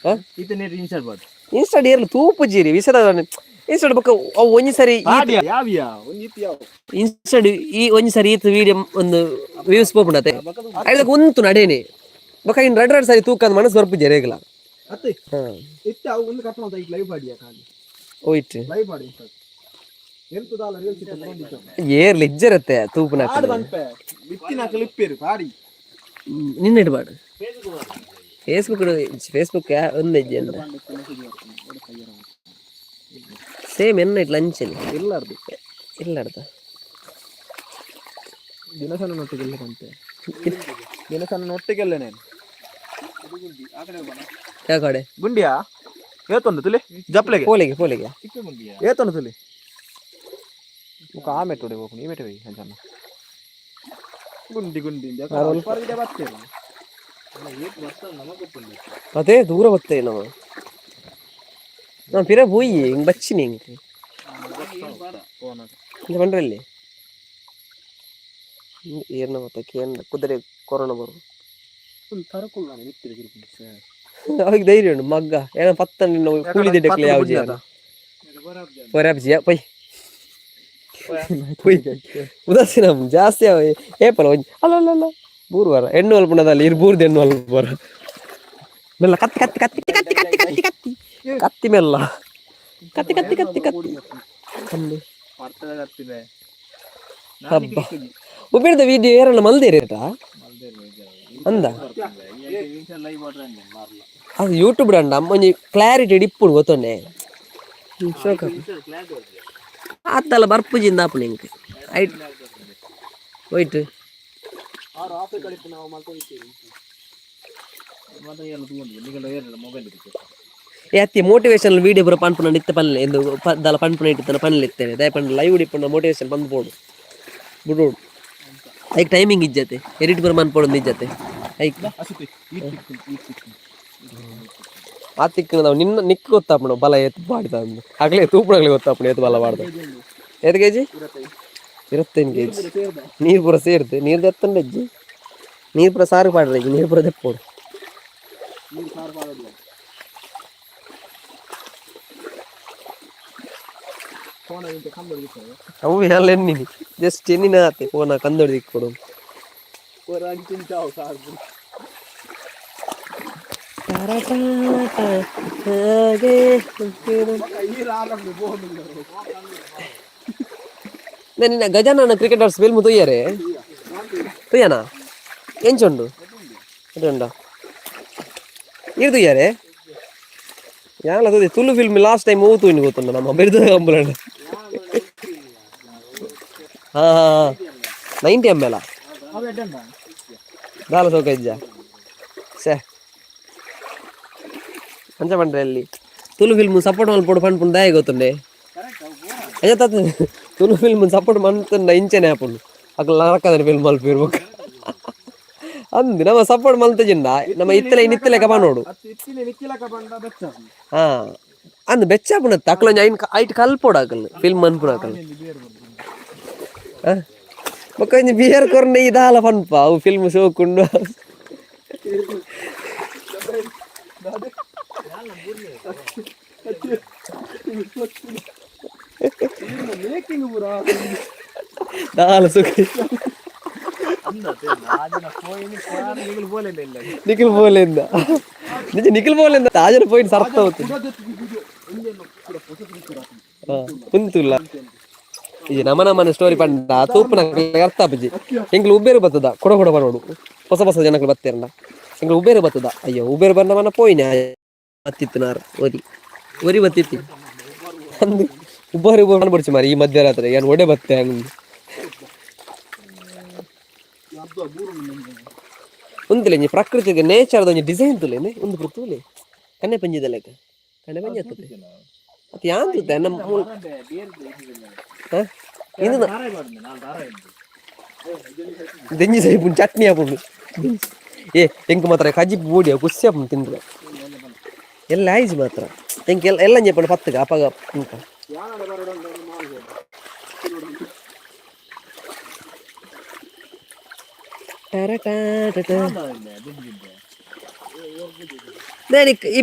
ಹಾ? ಈತ net install Badu. Install ಏರ್ಲು ತೂಪುಜೀರಿ ವಿಸದ ಇನ್ಸ್ಟಾಡ್ ಬೊಕ್ಕ ಅವು ಒಂಜಿ ಸರಿ. ಯಾವ್ಯಾ ಒಂಜಿ ಇತ್ತು ಯಾವ. ಇನ್ಸ್ಟಾಡ್ ಈ ಒಂಜಿ ಸರಿ ಈತ ವಿಡಿಯೋ ಒಂದು ವ್ಯೂಸ್ ಪೋಪುಂಡತೆ, ಐದಕ್ಕೆ ಉಂತು ನಡೇನೆ. ಬೊಕ್ಕ ಇನ್ ರಡ್ ರಡ್ ಸರಿ ತೂಕಂದ್ ಮನಸ್ಸು ಬರ್ಪುಜಿ ರೇಗ್ಲ. ಅತ್ತೆ. ಹಾ. ಇತ್ತೆ ಅವು ಒಂದು ಕಟ್ ಮಾಡ್ತಾ ಲೈವ್ ಪಾಡಿಯ ಖಾಲಿ. ಹೋಯ್ತು. ಲೈವ್ ಪಾಡಿ ಎಂತ ದಾಲ ರೀಲ್ಸ್ ಇತ್ತು. ಏರ್ಲಿ ಇಜ್ಜರತ್ತೆ ತೂಪುನ. ಪಾಡ್ ಪನ್ಪೆ ಬಿತ್ತಿನ ಕ್ಲಿಪ್ಪೇರು ಪಾಡಿ. ನಿನ್ನ ಇಡಬಾರ್ದು ಫೇಸ್ಬುಕ್. ಫೇಸ್ಬುಕ್ ಒಂದು ಹೆಜ್ಜೆ ಅಂತ ಸೇಮ್ ಎನ್ನ it ಲಂಚಲ್ಲಿ. ಇಲ್ಲಾರ್ದು. ಇಲ್ಲಾರ್ದ. ದಿನಸನ ನೊಟ್ಟಿಗೆಲ್ಲ ಪಂತೆ, ದಿನಸನ ನೊಟ್ಟಿಗೆಲ್ಲ ನೇನು. ಯಾವ ಕಡೆ? ಗುಂಡಿಯಾ ಏತೊಂದು ತುಲಿ ಜಪ್ಲೆಗೆ. ಪೋಲಿಗೆ ಪೋಲಿಗೆ. ಏತೊಂದು ತುಲಿ ಮುಖ ಆ ಮೆಟ್ಟು ಹೋಗ್ಬೇಕು, ಈ ಮೆಟ್ಟು ಹೋಗಿ ಅಂಚನ್ನ ಗುಂಡಿ ಗುಂಡಿ ಬರ್ತೇವೆ. ಅದೇ ದೂರ ಬರ್ತೇವೆ ನಾವು. ನಾವು ಪಿರ ಪೋಯಿ ಹಿಂಗೆ ಬಚ್ಚಿನಿ ಹಿಂಗೆ ಇಂಚ ಪಂಡ್ರಲ್ಲಿ ಏರ್ನ ಮತ್ತೆ ಕೇಂದ್ರ ಕುದುರೆ ಕೊರೋನಾ ಬರು. ಅವಾಗ ಧೈರ್ಯ ಉಂಟು ಮಗ್ಗ ಏನೋ ಪತ್ತ ನಿನ್ನ ಕೂಲಿ ದಿಡ್ಡಕ್ಲೆ ಯಾವ ಪೊರಾಬ್ಜಿಯ ಪೊಯ್ ಪೊಯ್ ಉದಾಸೀನ ಜಾಸ್ತಿ ಅವ ಏಪಲ ಒಂಜಿ ಅಲ್ಲ ಅಲ್ಲ ಅಲ್ಲ ಬೂರು ವಾರ ಎಣ್ಣು ಅಲ್ಪುಣದಲ್ಲಿ ಇರು ಬೂರ್ದು ಎಣ್ಣು ಅಲ್ಪ ಬರ ಮೆಲ್ಲ ಕತ್ತಿ ಕತ್ತಿ ಕತ್ತಿ ಕತ್ತಿ ಕತ್ತಿ ಕತ್ತಿ ಕತ್ತಿ ಕತ್ತಿ ಮೆಲ್ಲ ಕತ್ತಿ ಕತ್ತಿ ಕತ್ತಿ ಕತ್ತಿ ಅಂದು. ಹಬ್ಬ ಉಬ್ಬಿಡ್ದ ವಿಡಿಯೋ ಏರಲ್ಲ ಮಲ್ದೇರಿಟ ಅಂದ. ಅದು ಯೂಟ್ಯೂಬ್ ಅಂಡ ಒಂಜಿ ಕ್ಲಾರಿಟಿ ಇಪ್ಪುಡು ಗೊತ್ತೊನ್ನೆ ಶೋಕ ಆತಲ್ಲ ಬರ್ಪುಜಿಂದ ಆಪುಂಡು ಇಂಕ್ ಐಟ್ ಹೋಯ್ತು. ಏ ಅತ್ತಿ ಮೋಟಿವೇಶನಲ್ ವೀಡಿಯೋ ಪೂರ ಪನ್ಪುನ ನಿತ್ಯ ಪನ್ಲೆ ಎಂದು ದಾಲ ಪನ್ಪುನ ಇಟ್ಟುತ್ತನ ಪನ್ಲೆ ಇತ್ತೇನೆ. ದಯ ಪಂಡ ಲೈವ್ ಇಪ್ಪುನ ಮೋಟಿವೇಶನ್ ಬಂದ್ ಬೋಡು ಬಿಡೋಡು. ಐಕ್ ಟೈಮಿಂಗ್ ಇಜ್ಜತೆ, ಎಡಿಟ್ ಪೂರ ಮನ್ಪೊಡು ಇಜ್ಜತೆ ಐಕ್. ಆ ತಿಕ್ಕನ ನಾವು ನಿನ್ನ ನಿಕ್ ಗೊತ್ತಾಪುಂಡು ಬಲ ಏತ್ ಬಾಡಿದ ಅಂದು. ಆಗಲೇ ತೂಪುಡಗಲೇ ಗೊತ್ತಾಪುಂಡು ಏತ್ ಬಲ ಬಾಡ್ದ. ಏತ್ ಕೆಜಿ? 25 ಕೆಜಿ. ನೀರು ಪೂರ ಸೇರ್ದು ನೀರು ದೆತ್ತಂಡ ಅಜ್ಜಿ. ನೀರು ಪೂರ ಸಾರು ಪಾಡ್ರೆ ಅಜ್ಜಿ, ನೀರು ಪೂರ ದೆಪ್ಪೋಡು. ಅವು ಎಲ್ಲ ಎನ್ನಿನಿ, ಜಸ್ಟ್ ಎನ್ನಿನ ಆತೆ ಫೋನ ಕಂದೊಡಿ ದಿಕ್ಕೊಡು. ಹಾಗೆ. ನಿನ್ನ ಗಜಾನನ ಕ್ರಿಕೆಟರ್ಸ್ ಫಿಲ್ಮ್ ತುಯ್ಯರೆ ತುಯ್ಯನ ಎಂಚುಂಡು ಉಂಡ ಇರ್ ತುಯ್ಯರೆ ಯಾಲ ತುದಿ ತುಳು film last time ಓ ತೂಯಿನ ಗೊತ್ತುಂಡು ನಮ್ಮ ಬಿರುದು ಕಂಬುಲಂಡ. ಹಾ ಹಾ 90 ಎಮ್ ಎಲ್ ದಾಲ ಸೋಕ ಇಜ್ಜ ಸೇ ಅಂಚ ಪಂಡ್ರೆ ಅಲ್ಲಿ ತುಳು ಫಿಲ್ಮ್ ಸಪೋರ್ಟ್ ಮಲ್ಪೊಡು ಪನ್ಪುಂಡು ದಾಯೆ ಗೊತ್ತುಂಡೆ? ಅಯ್ಯ ತಾತ, ತುಳು ಫಿಲ್ಮ್ ಸಪೋರ್ಟ್ ಮಂತುಂಡ ಇಂಚನೆ ಆಪುಂಡು. ಅಕಲ್ ನರಕದ ಫಿಲ್ಮ್ ಮಲ್ಪಿರ್ ಬೊಕ್ಕ ಅಂದ್ ನಮ್ಮ ಸಪೋರ್ಟ್ ಮಲ್ತಜಿಂಡ ನಮ್ಮ ಇತ್ತಲೆ ನಿತ್ತಲೆ ಕಬಾನೋಡು. ಹಾ ಅಂದ್ ಬೆಚ್ಚಾಪುಣತ್ತ ಅಕ್ಲ ಒಂಜಿ ಐನ್ ಐಟ್ ಕಲ್ಪೋಡು ಅಕಲ್ ಫಿಲ್ಮ್ ಮನ್ಪುನ ಅಕಲ್. ಬೊಕ್ಕ ಒಂಜಿ ಬಿಯರ್ ಕೊರ್ನ ಈ ದಾಲ ಪನ್ಪ ಅವು ಫಿಲ್ಮ್ ಶೋಕುಂಡು. ದಾಲ ಸುಖ ನಿಖಿಲ್ ಬೋಲಿಂದ ನಿಜ ನಿಖಿಲ್ ಬೋಲಿಂದ ತಾಜನ ಪಾಯಿಂಟ್ ಸರ್ತ ಹೋಗ್ತದೆ. ಕುಂತುಲ್ಲ ಈ ನಮ ನಮನ ಸ್ಟೋರಿ ಪಂಡ ತೂಪುನ ಅರ್ಥ ಆಪುಜಿ. ಎಂಕ್ಲು ಉಬ್ಬೇರು ಬತ್ತದ ಕೊಡ ಕೊಡ ಬರೋಡು. ಹೊಸ ಹೊಸ ಜನಗಳು ಬತ್ತೇರಂಡ ಎಂಕ್ಲು ಉಬ್ಬೇರು ಬತ್ತದ. ಅಯ್ಯೋ ಉಬ್ಬೇರು ಬಂದ ಮನ ಪೋಯಿನ ಬತ್ತಿತ್ತು ನಾರ್ ಒರಿ ಒರಿ ಬತ್ತಿತ್ತಿ ಅಂದು ಉಬ್ಬಾರಿ ಉಬ್ಬಾರು ಬಡ್ಚಿ ಮಾರಿ. ಈ ಮಧ್ಯರಾತ್ರಿ ಏನು ಒಡೆ ಬತ್ತೆ ಹಂಗ್ ಉಂದಿಲ್ಲ. ಒಂಜಿ ಪ್ರಕೃತಿಗೆ ನೇಚರ್ದ ಒಂಜಿ ಡಿಸೈನ್ ತುಲೆ ಒಂದು ಪೃಥ್ವಿಲೆ ಕಣ್ಣೆ ಪಂಜಿದ ಲೆಕ್ಕ ಕಣ್ಣೆ ಪಂಜಿ ಅತ್ತದೆ ಅದು ಯಾನ್ ತೂತೆ ನಮ್ಮ ಮೂಲ ಹ? ಇದು ದೆಂಜಿ ಸೈಪುಂಡು ಚಟ್ನಿ ಆಪುಂಡು. ಏ ಎಂಕ್ ಮಾತ್ರ ಕಜಿಪ್ ಬೋಡಿ ಖುಷಿ ಆಪುಂಡು ತಿಂದ್ರೆ. ಎಲ್ಲ ಆಯ್ಜಿ ಮಾತ್ರ ಎಂಕ್ ಎಲ್ಲ ಎಲ್ಲ ಪಂಡ ಪತ್ತುಗ ಅಪಗ ಇಂಕ ಈ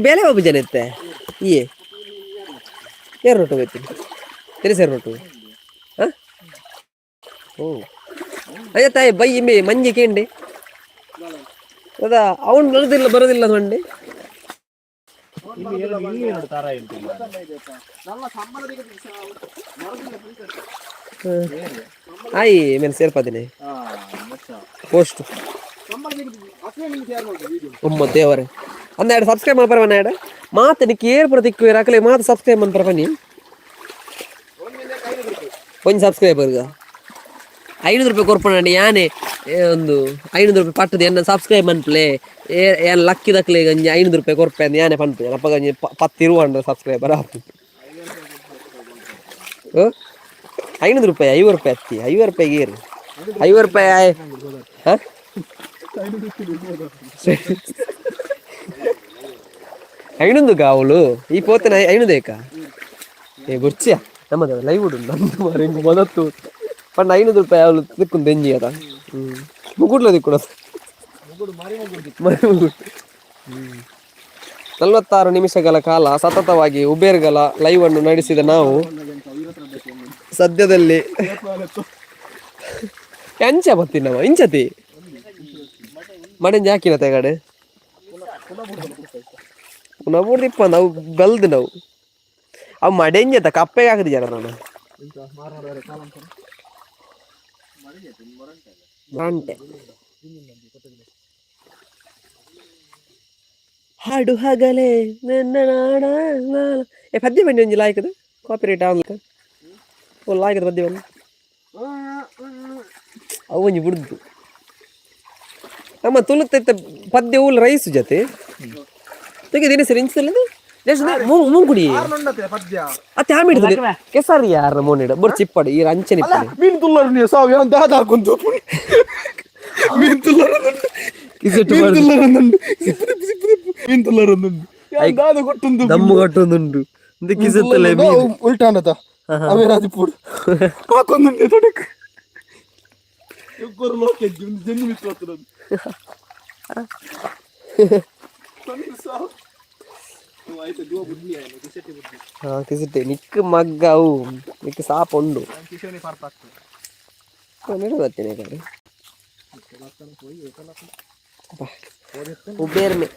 ಬೇಲೆ ಬಾಬು ಜನ ಇತ್ತೆ ಈ ಏರ್ ರೊಟ್ಟು ಹೋಯ್ತೀನಿ ತಿನಿಸ್ ಏರ್ ರೊಟ್ಟು. ಹಾಂ, ಓ ಅಯ್ಯ ತಾಯಿ, ಬೈ ಇಂಬೆ ಮಂಜಿ ಕೇಂಡಿ ಅದ ಅವನು ಬರೋದಿಲ್ಲ ಬರೋದಿಲ್ಲ ಮಂಡಿ. ಆಯ್ ಮೇಲೆ ಸೇರ್ಪಾದಿನಿ ಪೋಸ್ಟ್. ಉಮ್ಮ ದೇವರೇ, ಅಂದ ಸಬ್ಸ್ಕ್ರೈಬ್ ಮಾಡ್ಬಾರ ಮನ್ನ ಮಾತು ನಿಕ್ ಏರ್ ಪೂರ ತಿಕ್ಕು ಅಕಲೆ ಮಾತು ಸಬ್ಸ್ಕ್ರೈಬ್ ಮನ್ಪರ ಬನ್ನಿ. ಒಂಜಿ ಸಬ್ಸ್ಕ್ರೈಬರ್ಗ 500 ರೂಪಾಯಿ ಕೊರ್ಪಣ ಯಾನೆ. ಒಂದು 500 ರೂಪಾಯಿ ಪಟ್ಟದ ಎನ್ನ ಸಬ್ಸ್ಕ್ರೈಬ್ ಮನ್ಪಲೆ, ಏನ್ ಲಕ್ಕಿ ದಕ್ಲೆ ಗಂಜಿ 500 ರೂಪಾಯಿ ಕೊರ್ಪೆ ಅಂದ್ ಯಾನೆ ಪನ್ಪೆ. ಅಪ್ಪ ಗಂಜಿ 10 ಇರುವ ಸಬ್ಸ್ಕ್ರೈಬರ್ ಆಪು. 500 ರೂಪಾಯಿ, 50 ರೂಪಾಯಿ ಹತ್ತಿ, 50 ರೂಪಾಯಿಗೆ ಏರು 50 ರೂಪಾಯಿ. ಹಾಂ, ಐನೊಂದು ಗಾವಲು ಈ ಪೋತನ ಐನೂರು ಏಕ. ಏ ಬುರ್ಚಿಯ ನಮ್ಮದ ಲೈವ್ ಉಂಡು ನಂದು ಮಾರೆ ಹಿಂಗ್ ಮೊದತ್ತು ಪಂಡ 500 ರೂಪಾಯಿ ಅವಳು ತಿಕ್ಕು ದೆಂಜಿ ಅದ. ಮುಗುಡ್ಲ ದಿಕ್ಕುಡ ಮರಿ ಮುಗುಡ್. 46 ನಿಮಿಷಗಳ ಕಾಲ ಸತತವಾಗಿ ಉಬೇರ್ಗಳ ಲೈವ್ ಅನ್ನು ನಡೆಸಿದ ನಾವು ಸದ್ಯದಲ್ಲಿ ಎಂಚ ಬತ್ತಿನವ ಇಂಚತಿ ಮಡೆಂಜಿ ಹಾಕಿನ ತೆಗಡೆ ಪುನಃ ಬುಡ್ದಿಪ್ಪ. ನಾವು ಬಲ್ದು ನಾವು ಅವು ಮಡೆಂಜಿ ಕಪ್ಪೆಗೆ ಹಾಕಿದ ಜನ ನಾನು ಗಂಟೆ ಹಾಡು ಹಗಲೇ ನನ್ನ ನಾಡ ನಾಡ. ಏ ಪದ್ಯ ಬನ್ನಿ ಒಂಜಿ ಲಾಯ್ಕದ ಕಾಪಿ ರೇಟ್ ಆನ್ಲಕ. ಓ ಲಾಯ್ಕದ ಪದ್ಯ ಬನ್ನಿ. ಅವು ಒಂಜಿ ಬುಡ್ದು ನಮ್ಮ ತುಳುತ್ತ ಪದ್ಯ ಊಲ್ ರೈಸ್ ಜೊತೆ ತೆಗೆ ದಿನ ಸರಿ ಇಂಚದಲ್ಲ ಮೂಂಕುಡಿ. ಪದ್ಯ. ಅತ್ತೆ ಆಮಿಡ್ದು ಕೆಸರಿ ಯಾರ ಮೋನಿಡ ಬೊರ್ ಚಿಪ್ಪಡು ಈ ಅಂಚನೆ. ಮೀನ್ ತುಲ್ಲರು ನೀವು ಸಾವು ಯಾನ್ ದಾದ ಹಾಕೊಂದು ಮೀನ್ ತುಲ್ಲರು. ಕಿಸೆಟ್ಟು. ಮೀನ್ ತುಲ್ಲರು ಅಂದುಂಡು. ಸಿಪ್ಪು ತಿಪ್ಪು ಸಿಪ್ಪು ತಿಪ್ಪು ಮೀನ್ ತುಲ್ಲರು ಅಂದುಂಡು. ಯಾನ್ ದಾದ ಕೊಟ್ಟುಂದು. ದಮ್ಮು ಕಟ್ಟೊಂದುಂಡು ಕಿಸೆತ್ತಲೆ ಮೀನು. ಉಲ್ಟಾನದ ಅವೇ ರಾಜಿಪುಡು ಹಾಕೊಂದುಂಡೆ ತೊಡಕ್ ಎಗ್ಗೊರು ಲೋಕೆಜ್ಜಿ ಒಂದು ಜನ್ನಿ ಮಿತ್ರ. ಹಾ ಕಿಸೆಟ್ಟೆ ನಿಕ್ ಮಗ್ಗ ಅವು ನಿಕ್ ಸಾಪ ಉಂಡು ಬರ್ತೇನೆ ಕಡೆ. उबेर में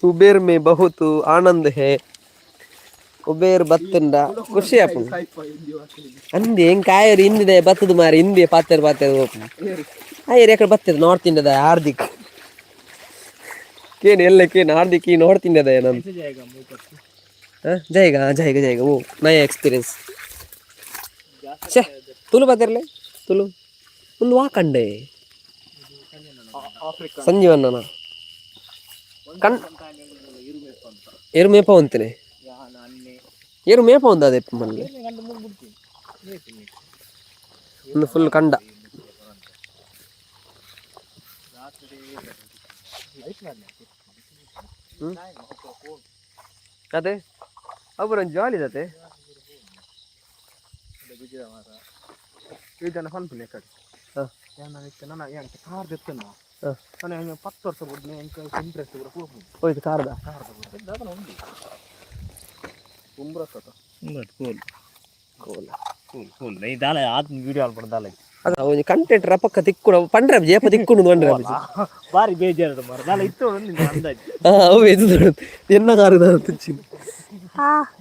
उबेर में बहुत आनंद है. ಉಬೇರ್ ಬತ್ತುಂಡ ಖುಷಿ ಆಪುಂಡು. ಅಂದೆ ಹೆಂಗ್ ಕಾಯರು ಹಿಂದಿದೆ ಬತ್ತದ ಮಾರಿ ಹಿಂದೆ ಪಾತೆರ್ ಪಾತೆರ್ ಹೋಪುಂಡು. ಆಯರ್ ಎಕಡೆ ಬತ್ತದ ನಾರ್ತ್ ಇಂಡಿಯಾದ ಹಾರ್ದಿಕ್ ಕೇನ್ ಎಲ್ಲ ಕೇನ್ ಹಾರ್ದಿಕ್ ಈ ನಾರ್ತ್ ಇಂಡಿಯಾದ ನಾನು. हाँ जाएगा, हाँ जाएगा जाएगा. वो नया एक्सपीरियंस. ಛೇ ತುಳು ಬಾತಿರ್ಲೆ ತುಳು ಒಂದು ವಾಕಂಡೆ ಸಂಜೀವಣ್ಣನ ಕಣ್ ಏರು ಮೇಪ ಅಂತೀನಿ ಏರು ಮೇಪ ಒಂದು ಅದೇ ಮನ್ಲೆ ಒಂದು ಫುಲ್ ಕಂಡ. ಹ್ಮ್? ಅದೇ ಅವ್ರ ಒಂದು ಜಾಲಿ ಅದೇ. ಈ ಜನ ಪನ್ಪುನೆ ಕಡೆ. ಯಾನ್ ಇತ್ತೆ ನನ ಯಾನ್ ಕಾರ್ ದೆತ್ತನ. ನಾನು 10 ವರ್ಷ ಬುಡ್ನೆ ಎಂಕ್ ಇಂಟ್ರೆಸ್ಟ್ ಪೂರ ಪೋಪುಂಡು. ಹೋಯ್ತು ಕಾರ್ದ. ಕಾರ್ ದಾದನ ಉಂಡು ಉಂಬ್ರಸತ. ಕೋಲ್. ಕೋಲ. ಕೋಲ್ ಕೋಲ್ ಈ ದಾಲ ಆತ್ ವಿಡಿಯೋ ಆಲ್ಪಡ ದಾಲ. ಅದ ಒಂಜಿ ಕಂಟೆಂಟ್ ರಪಕ್ಕ ತಿಕ್ಕುಡ ಪಂಡ್ರೆ ಜೇಪ ತಿಕ್ಕುಂಡು ಪಂಡ್ರೆ. ಬಾರಿ ಬೇಜಾರದ ಮಾರ ದಾಲ ಇತ್ತು ನಿನ್ನ ಅಂದಾಜು. ಹಾ ಅವು ಎದು ಎನ್ನ ಕಾರು ತುಚ್ಚಿ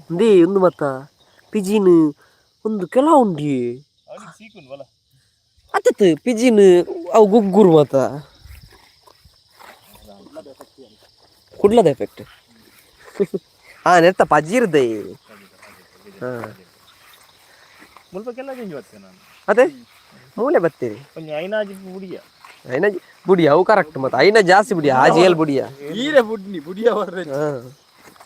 ಅಂದೇ ಒಂದು ಮತ್ತ ಪಿಜಿನ್ ಒಂದು ಕೆಲ ಉಂಡಿ. ಅವನಿಗೆ ಸೀಕುನ್ ಬಲ. ಅತ್ತತ್ತು ಪಿಜಿನ್ ಅವು ಗುಗ್ಗುರು ಮತ್ತ ಕುಡ್ಲದ ಎಫೆಕ್ಟ್. ಹಾ ನೆತ್ತ ಪಜೀರ್ದೈ ಹಾ. ಮುಲ್ಪಕ್ಕೆಲ್ಲ ಚೇಂಜ್ ಬರ್ತೇನೆ ನಾನು. ಅದೇ ಮೂಲೆ ಬತ್ತೀರಿ. ಒಂಜಿ ಐನಾಜಿ ಬುಡಿಯ. ಐನ ಬುಡಿಯ ಅವು ಕರೆಕ್ಟ್ ಮತ್ತೆ ಐನ ಜಾಸ್ತಿ ಬುಡಿಯ ಆಜಿ ಏಲ್ ಬುಡಿಯ. ಈರೆ ಬುಡ್ನಿ ಬುಡಿಯ ಬರ್ರೆ. ಹಾ.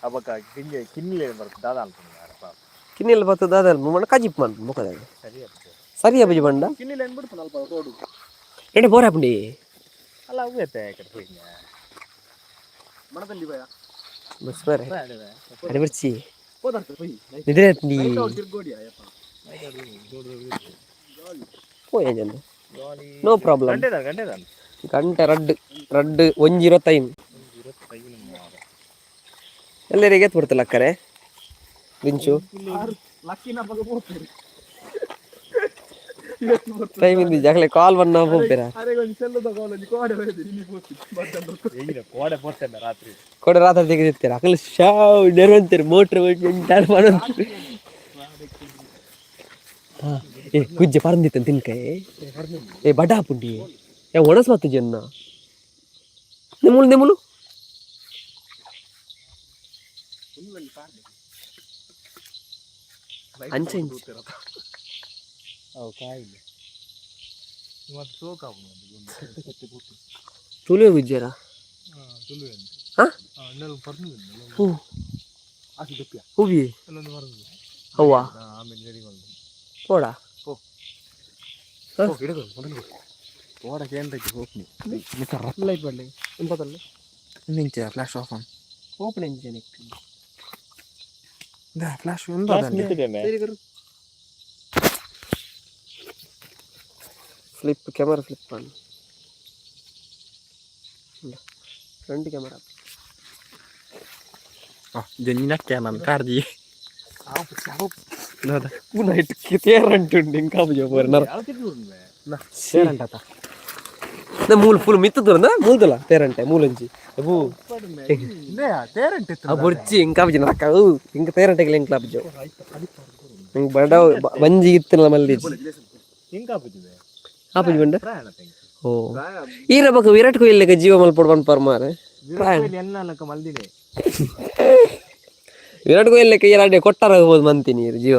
ಅಬಕ ಕಿಂಜೆ ಕಿನ್ನಿಲೆ ಬರ್ತದೆ ದಾದ ಅನ್ಕೊಂಡು ಪಾಪ. ಕಿನ್ನೆಲ್ಲ ಬರ್ತದ ಅದಲ್ಲ ಮಣ್ಣ ಕಜಿಪ್ ಮನ್ ಮುಖದಾಗ. ಸರಿ ಆಗ್ತದೆ. ಸರಿಯಾ ಬುಜಿ ಬಂಡ. ಕಿನ್ನಿಲೆ ಏನ್ ಬಿಡ್ತಾನ ಅಲ್ಪ ತೋಡು. ಎಡೆ ಬೋರ್ ಹಾಪುಂಡಿ. ಅಲ್ಲ ಅವೇ ಕಡೆ ಹೋಗಿ. ಮಣದಲ್ಲಿ ಭಯ. ಬಸ್ ಬರ ಅಡೆ ಬರ್ಚಿ. ನಿದ್ರೆ ನೀ ಪೋಯ ಜನ. No problem. ಗಂಟೆ ಗಂಟೆ. ಗಂಟೆ ರಡ್ಡ್ ರಡ್ಡ್ ಒಂಜಿ ಇರತ್ತೈನ್. ಎಲ್ಲರಿಗೆ ಎತ್ ಬಿಡ್ತಲ್ಲ ಅಕ್ಕರೆ ದಿಂಚು. ಟೈಮ್ ಇಂದಿ ಜಾಗಲೆ ಕಾಲ್ ಬಣ್ಣ ಹೋಗ್ತೀರಾ? ಕೋಡೆ ಪೋರ್ತೇನೆ ರಾತ್ರಿ. ಕೊಡ ರಾತ್ರಿ ತೆಗೆದಿರ್ತೀರ. ಅಕಲ್ ಶಾವ್ ನೆರವಂತೀರಿ, ಮೋಟ್ರ್ ಮಾಡೋದು. ಏ ಗುಜ್ಜೆ ಪರಂದಿತ್ತ ತಿನ್ಕ. ಏ ಬಡಾ ಪುಂಡಿ, ಏ ಒಣಸ್ ಮತ್ತು ಜನ್ನ ನಿಮ್ಮುಲು ನಿಮ್ಮುಲು. ಅಂಚೆ ಇಂಚೆ. ಅವು ಕಾಯಿಲೆ ಮತ್ತೆ ಸೋಕ್ ಆಪುಂಡು. ತುಳುವೆ ಗುಜ್ಜೆರ? ತುಳುವೆ. ಹಾ? ಇನ್ನೊಂದು ಪರ್ನು. ಹೂ ಹೂವಿ. ಇನ್ನೊಂದು ಪರ್ನು. ಅವ್ವ. ಆಮೇಲೆ ರೆಡಿ. ಪೋಡ. Flash off. Open engine. Flash. Flip camera, flip ಮಾಡಿ ಫ್ರಂಟ್ ಕ್ಯಾಮರಾ. ಜನ್ನಿನಕ್ಕೆ ನಾನು ಕಾರ್ಜಿ. ನೈಟ್ ತೇರಂಟುಂಡು ఇంకా చెప్పారు. ಮೂಲು ಫುಲ್ ಮಿತ್ತುದುರಂದ ಮೂಲ್ದಲ್ಲ ತೇರಂಟೆ ಮೂಲಂಜಿ ಅಬು. ಆ ಬೊರ್ಚಿ ಇಂಕಾ ಬಜಿ ನರಕ ಇಂಕ ತೇರಂಟೆಗೆ ಇಂಕ್ಲಾ ಬಜೋ ಇಂಕ್ ಬಡ ಬಂಜಿ ಇತ್ತಲ್ಲ ಮಲ್ಲಿ. ಆಪುಜಿ ಬಂಡ. ಓ ಈರ ಬಕ ವಿರಾಟ್ ಕೊಹ್ಲಿ ಜೀವ ಮಲ್ಪೊಡು ಪನ್ಪರ್ ಮಾರೆ. ಮಲ್ದಿದೆ. ವಿರಾಟ್ ಕೊಹ್ಲಿ ಲೆಕ್ಕ ಈರಾಡೆ ಕೊಟ್ಟಾರ ಹೋದ್ ಮಂತೀನಿ ಈರ್ ಜೀವ.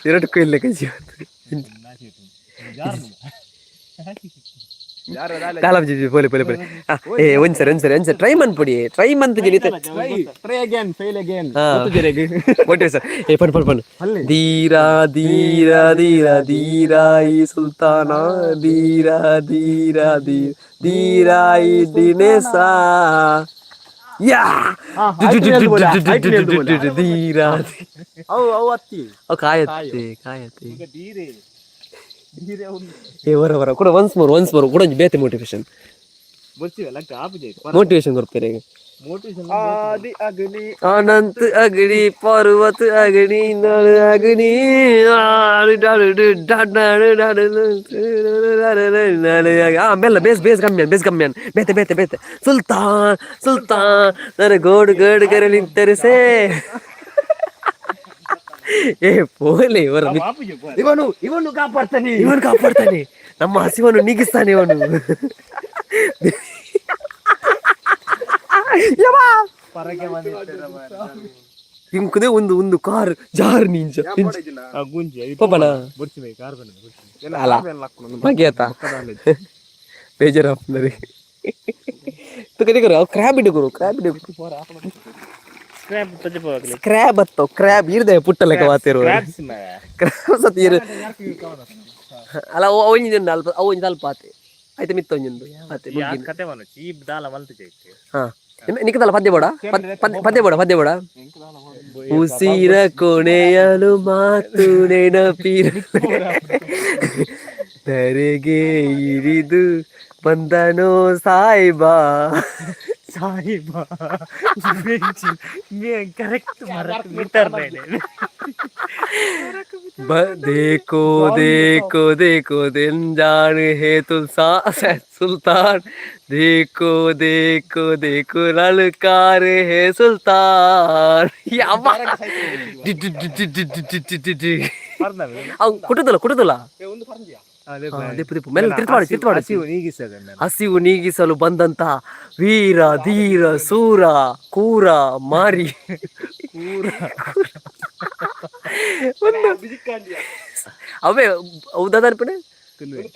ವಿರಾಟ್ ಕೊಹ್ಲಿ ಲೆಕ್ಕ ಜೀವ. ದಾಲ ಜಿ ಪೋಲೆ ಪೋಲೆ ಪೋಲೆ. ಏ ಒಂದ್ಸರಿ ಒಂದ್ಸರಿ ಒಂದ್ಸರಿ ಟ್ರೈ ಮನ್ಪುಡಿ, ಟ್ರೈ ಮಂತ್ ಜನಿತ. Try again, fail again. Motivation. ಏ ಪಣ್ ಪಣ್ ಪಣ್. ಧೀರಾ ಧೀರಾ ಧೀರಾ ಧೀರಾಯಿ ಸುಲ್ತಾನ, ಧೀರಾ ಧೀರಾ ಧೀರ ಧೀರಾಯಿ ದಿನೇಶ ಯಾ ಧೀರಾ. ಅವು ಅವು ಅತ್ತಿ. ಅವು ಕಾಯತ್ತೆ ಕಾಯತ್ತೆ. ಏ ವರ ವರ ಕೂಡ once more, once more ಕೂಡ ಬೇತೆ ಮೋಟಿವೇಶನ್. ಮೋಟಿವೇಶನ್ ಕೊಡ್ತಾರೆ. ಆದಿ ಅಗ್ನಿ. ಅನಂತ ಅಗ್ನಿ, ಪರ್ವತ ಅಗ್ನಿ, ನಳ ಅಗ್ನಿ, ಆ ಮೆಲ್ಲ ಬೇಸ್ ಬೇಸ್ ಕಮ್ಮಿಯನ್ ಬೇಸ್ ಕಮ್ಮಿಯನ್ ಬೇತೆ ಬೇತೆ ಬೇತೆ. ಸುಲ್ತಾನ್ ಸುಲ್ತಾನ್ ನನ್ನ ಗೋಡು ಗೋಡು ಕರಲಿಂತರಿಸೇ. ಏ ಪೋಲೆ ಇವರ. ಇವನು ಇವನು ಕಾಪಾಡ್ತಾನೆ. ಇವನು ಕಾಪಾಡ್ತಾನೆ, ನಮ್ಮ ಹಸಿವನ್ನು ನೀಗಿಸ್ತಾನೆ ಇವನು. ಯವ್ವಾ! ಇಂಕುದೇ ಒಂದು ಒಂದು ಕಾರ್ ಜಾರ್ ನಿಂಚ ಪೋಪನ. ಅಲ್ಲ ಮಗಿಯತ್ತ ಬೇಜಾರಾಗ್ತದೆ. ತುಕ ಕ್ರ್ಯಾಬ್ ಇಡುಗುರು, ಕ್ರ್ಯಾಬ್ ಇಡುಗು. ಕ್ರ್ಯಾಬ್ ಅತ್ತೋ ಕ್ರ್ಯಾಬ್ ಇರ್ದೆ ಪುಟ್ಟ ಲೆಕ್ಕ ಮಾತಿರುವ ಕ್ರ್ಯಾಬ್ ಸತ್ ಇರು. ಅಲ್ಲ ಒಂಜಿ ಅಲ್ಪ ಅವು ಒಂಜಿ ಅಲ್ಪ ಆತೆ ಆಯ್ತು ಮಿತ್ತ ಒಂಜೊಂದು ಆತೆ ಮುಗ್ಗಿನ. ಕತೆ ಮನೋಜ್ ಈ ದಾಲ ಮಲ್ತು ಜೈತೆ. ಹಾ ನಿಕ್ಕದಲ್ಲ ಪದ್ಯ ಬೋಡ, ಪದ್ಯ ಬೋಡ, ಪದ್ಯ ಬೋಡ. ಉಸಿರ ಕೊನೆಯಲು ಮಾತು ನೆನಪಿರ ಧರೆಗೆ ಇರಿದು ಬಂದನೋ ಸಾಯಿಬಾ. Sahib correct metre. देखो देखो देखो दिन जान है तुलसा सुल्तान, देखो देखो देखो ललकार है सुल्तान. ಯವ್ವ. D D D D D D D D D D. ಅವು ಕುಟುದಲ್ಲ ಕುಟುದಲ್ಲ. ದಿಪ್ಪು ದಿಪ್ಪು ಮೆಲ್ಲ ತಿರ್ತು ಮಾಡಿ, ತಿರ್ತು ಮಾಡಿ. ಹಸಿವು ನೀಗಿಸಲು ಬಂದಂತ ವೀರ ಧೀರ ಸೂರ ಕೂರ ಮಾರಿ ಒಂದು ಅವೇ ಹೌದಾದರ್ಪಣೆ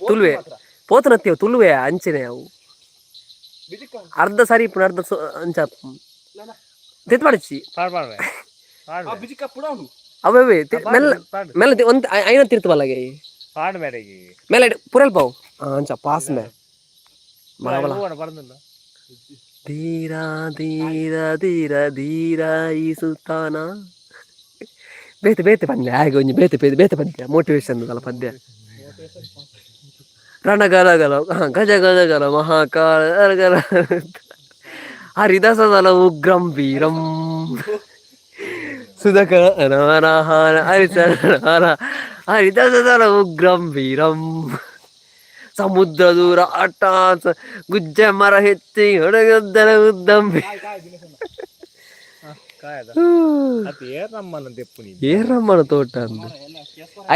ತುಳುವೆ ಪೋತನತ್ತೀವ ತುಳುವೆ ಅಂಚನೆ ಅವು ಅರ್ಧ ಸಾರಿ ಇಪ್ಪುನ ಅರ್ಧ ಅಂಚ ತಿರ್ತು ಮಾಡಿಚ್ಚಿ. ಅವೇ ಮೆಲ್ಲ ಮೆಲ್ಲ ಒಂದು ಐನ ತಿರ್ತು ಬಲ್ಲಗೆ. ಪಾಡ್ ಮೇರೆಗೆ. ಮೇಲೆ ಪುರಲ್ ಪಾವು ಅಂಚ ಪಾಸ್ ಮೇ. ಬಲ ಬಲ. ಪಡಂದಿಲ್ಲ. ಧೀರ ಧೀರ ಧೀರ ಧೀರ ಈ ಸುಲ್ತಾನ. ಬೇತೆ ಬೇತೆ ಪನ್ಲೆ ಆಗ ಒಂಜಿ ಬೇತೆ ಬೇತೆ ಬೇತೆ ಪದ್ಯ, ಮೋಟಿವೇಶನ್ ಅಲ್ಲ ಪದ್ಯ. ರಣಗಲಗಲ ಗಜ ಗಜಗಲ ಮಹಾಕಾಲ ಗಲ ಹರಿದಸದಲ ಉಗ್ರಂ ವೀರಂ ಸುಧಕರ ಹರಿಸರ ಹರಿದಸದಲ ಉಗ್ರಂ ವೀರಂ ಸಮುದ್ರ ದೂರ ಅಟ್ಟಾಸ ಗುಜ್ಜೆ ಮರ ಹೆಚ್ಚಿ ಹೊಡಗದ್ದಲ ಉದ್ದಂ. ಏರಮ್ಮನ ತೋಟ ಅಂದ್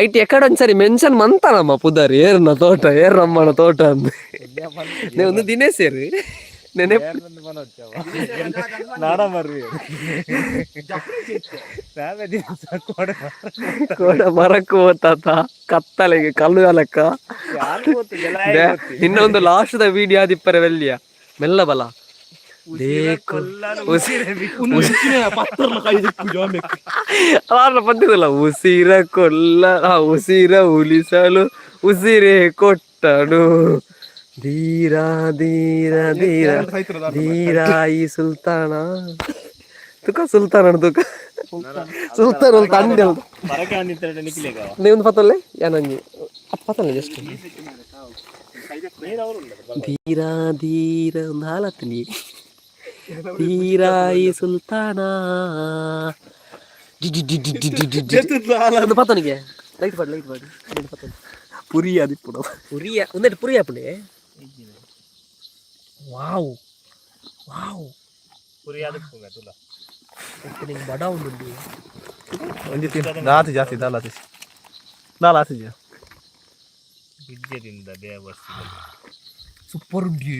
IT ಎಕಡೆ ಒಂದ್ಸರಿ ಮೆನ್ಷನ್ ಮಂತನಮ್ಮ ಪುದರ್ ಏರ್ನ ತೋಟ, ಏರ್ರಮ್ಮನ ತೋಟ ಅಂದ್. ಒಂದು ದಿನೇಶ್ ನೆನೆ ಕೋಡ ಮರಕ್ಕೂ ಹೋತಾತ ಕತ್ತಲೆಗೆ ಕಲ್ಲು ಲೆಕ್ಕ. ಇನ್ನೊಂದು ಲಾಸ್ಟ್ the video ಆದಿಪ್ಪರೆ ವೆಲ್ಲಿಯ ಮೆಲ್ಲ ಬಲ ದೇಕು. ಪದ್ಯದಲ್ಲ, ಉಸಿರ ಕೊಲ್ಲ ಉಸಿರ ಉಲಿಸಲು ಉಸಿರೇ ಕೊಟ್ಟನು ಧೀರ ಧೀರ ಧೀರ ಧೀರ ಈ ಸುಲ್ತಾನ. ತುಕ ಸುಲ್ತಾನ ತುಕ ಸುಲ್ತಾನ ತಂದೆ. ನೀವು ಪತ್ತಲ್ಲೇ ಯಾನಂಜಿ ಪತ್ತಲ್ಲ ಜಸ್ಟ್ ಧೀರ ಧೀರ ಒಂದು ಹಾಲತ್ತೀನಿ ಧೀರ ಈ ಸುಲ್ತಾನ ಒಂದು ಪತ್ತನಿಗೆ ಲೈಟ್ ಪಾಡು, ಲೈಟ್ ಪಾಡು. ಪುರಿ ಅದಿಪ್ಪುಡು. ಪುರಿಯ ಒಂದೆಟ್ಟು ಪುರಿ ಆಪುಂಡೆ. ವಾವ್ ವಾವ್. ಪುರಿ ಅದಕ್ಕೆ. ನಿಂಗೆ ಬಡ ಉಂಡು. ಒಂಜಿ ದಾತಿ ಜಾಸ್ತಿ ದಾಲ ಆತಿ ದಾಲ ಆತಿಜ. ಗುಜ್ಜೆದಿಂದ ಬೇವರ್ಸಿ. ಸೂಪರ್ ಉಂಡು.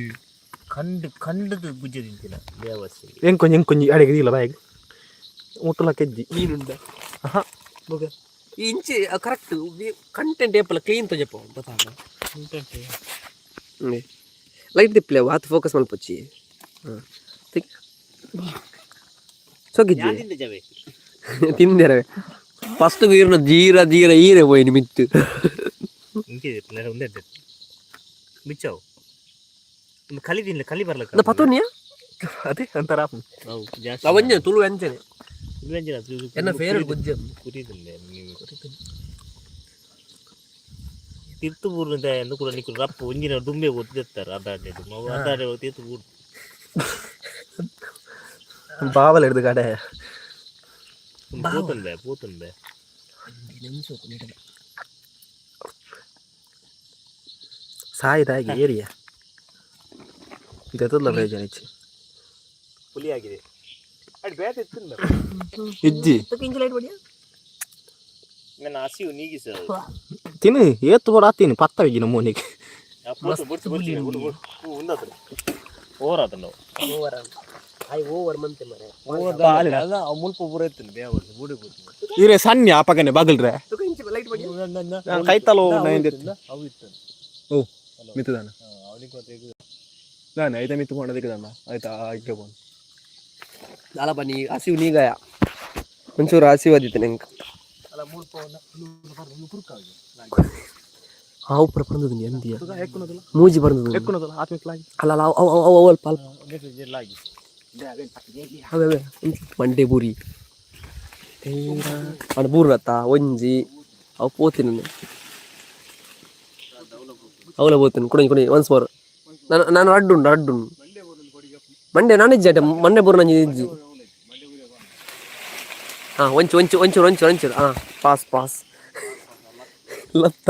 ಕಂಡು ಕಂಡದು ಗುಜ್ಜೆ ತಿಂತಿನ ಬೇವರ್ಸಿ. ಎಂಕೊಂಜಿ ಎಂಕೊಂಜಿ ಅಡಿಗೆ ಇಲ್ಲ ಬಾಯಿಗೆ ಮುಟ್ಟಲ ಕೆಜ್ಜಿ. ಮೀನುಂಡ ಬೊಗ ಈ ಇಂಚಿ ಕರೆಕ್ಟ್ ಕಂಟೆಂಟ್ ಏಪಲ ಕ್ಲೀನ್ ತೋಜಪ್ಪ ಗೊತ್ತಾಗ. ಲೈಟ್ ದಿಪ್ಪಲೆ ಆತು ಫೋಕಸ್ ಮಲ್ಪೊಚ್ಚಿ. ಹಾಂ, ಸೊಗಿಜ್ಜಿ ತಿಂದೆರವೆ. ಫಸ್ಟ್ ಈರ್ನ ಜೀರ ಜೀರ ಈರೆ ಪೋಯಿನಿ ಮಿತ್ತು. ಮಿಚ್ಚಾವು ಕಲಿ ತಿನ್ಲೆ ಕಲಿ ಬರ್ಲಕ್ಕ. ಪತ್ತೊನ್ನಿಯಾ. ಅದೇ ಅಂತಾರ. ಅವಂಜನೆ ತುಳು ವ್ಯಂಜನೆ ಎನ್ನ ಫೇವರೇಟ್ ಗುಜ್ಜೆ. ಕುರಿದಿಲ್ಲ ನೀವು ತಿರ್ತು ಬೂರ್ನ ಎಂದು ಕೂಡ ನಿಕ್ಕು ರಪ್ಪ ಒಂಜಿನ ದುಂಬೆ ಒತ್ತಿರ್ತಾರೆ ಅದಾಡೆ ಅದಾಡೆ ತೀರ್ತು ಬೂರ್. ಬಾವಲ್ ಹಿಡ್ದು ಕಡೆ. ಪೂತನ್ ಬೇ ಪೂತನ್ ಬೇ. ಸಾಯಿದಾಗಿ ಏರಿಯಾ ಇದೆಲ್ಲ ಪ್ರಯೋಜನ ಇಚ್ಚಿ. ಹುಲಿ ಆಗಿದೆ ಅಡ್ ಬೇತೆ ಇತ್ತು. ಇಜ್ಜಿ. ನನ್ನ ಹಸಿವು ನೀಗಿಸ. ತಿನ್ನು ಏತ್ತು ಬೋಡ ತಿನ್ನು ಪತ್ತವಿಗಿ ನಮ್ಮ ಮೋನಿಗೆ. ಓವರ್ ಆತ ನಾವು. ಓವರ್ ಆಯ್ ಓವರ್ ಮಂತೆ ಮರೆ. ಮುಲ್ಪ ಪೂರ ಇತ್ತು ಬೇವರ್ಸಿ ಬೂಡಿ ಕೂತು. ಇರೇ ಸಣ್ಣ ಆಪಗನೆ ಬಗಲ್ರೆ. ಲೈಟ್ ಬಡಿ. ನಾನು ಕೈತಲೋ. ಅವು ಇತ್ತು. ಓ ಮಿತ್ತದಾನ. ಅವನಿಗೆ. ನಾನು ಐತೆ ಮಿತ್ತು ಮಾಡೋದಕ್ಕೆ ಆಯ್ತಾ ಆಯ್ಕೆ ಬೋನ್. ದಾಲ ಬನ್ನಿ ಹಸಿವು ನೀಗಾಯ ಒಂಚೂರು ಹಸಿವು ನಿಂಗೆ. ಹಾವು ಪುರ ಬಂದದ್ದು ಎಂದಿಯ ಮೂಜಿ ಬಂದದ್ದು. ಅಲ್ಲ ಅಲ್ಲ, ಅವು ಅವು ಅವು ಅಲ್ಪ ಅಲ್ಪ ಅವೇ ಅವೇ ಮಂಡೆ ಬೂರಿ ಅಣ್ಣ ಬೂರ್ರತ್ತ ಒಂಜಿ ಅವು ಪೋತೀನಿ ಅವಲ ಪೋತೀನಿ ಕುಡಿ ಕುಡಿ ಒನ್ಸ್ ಮೋರ್. ನಾನು ನಾನು ಅಡ್ಡುಂಡು ಅಡ್ಡುಂಡು ಮಂಡೆ ನಾನು ಇಜ್ಜಿ ಮಂಡೆ ಬೂರು ನಂಜಿ ಇಜ್ಜಿ. ಹಾಂ, ಒಂಚು ಒಂಚು ಒಂಚೂರು ಒಂಚೂರು ಒಂಚೂರು. ಹಾಂ, ಪಾಸ್ ಪಾಸ್ ಲತ್ತ.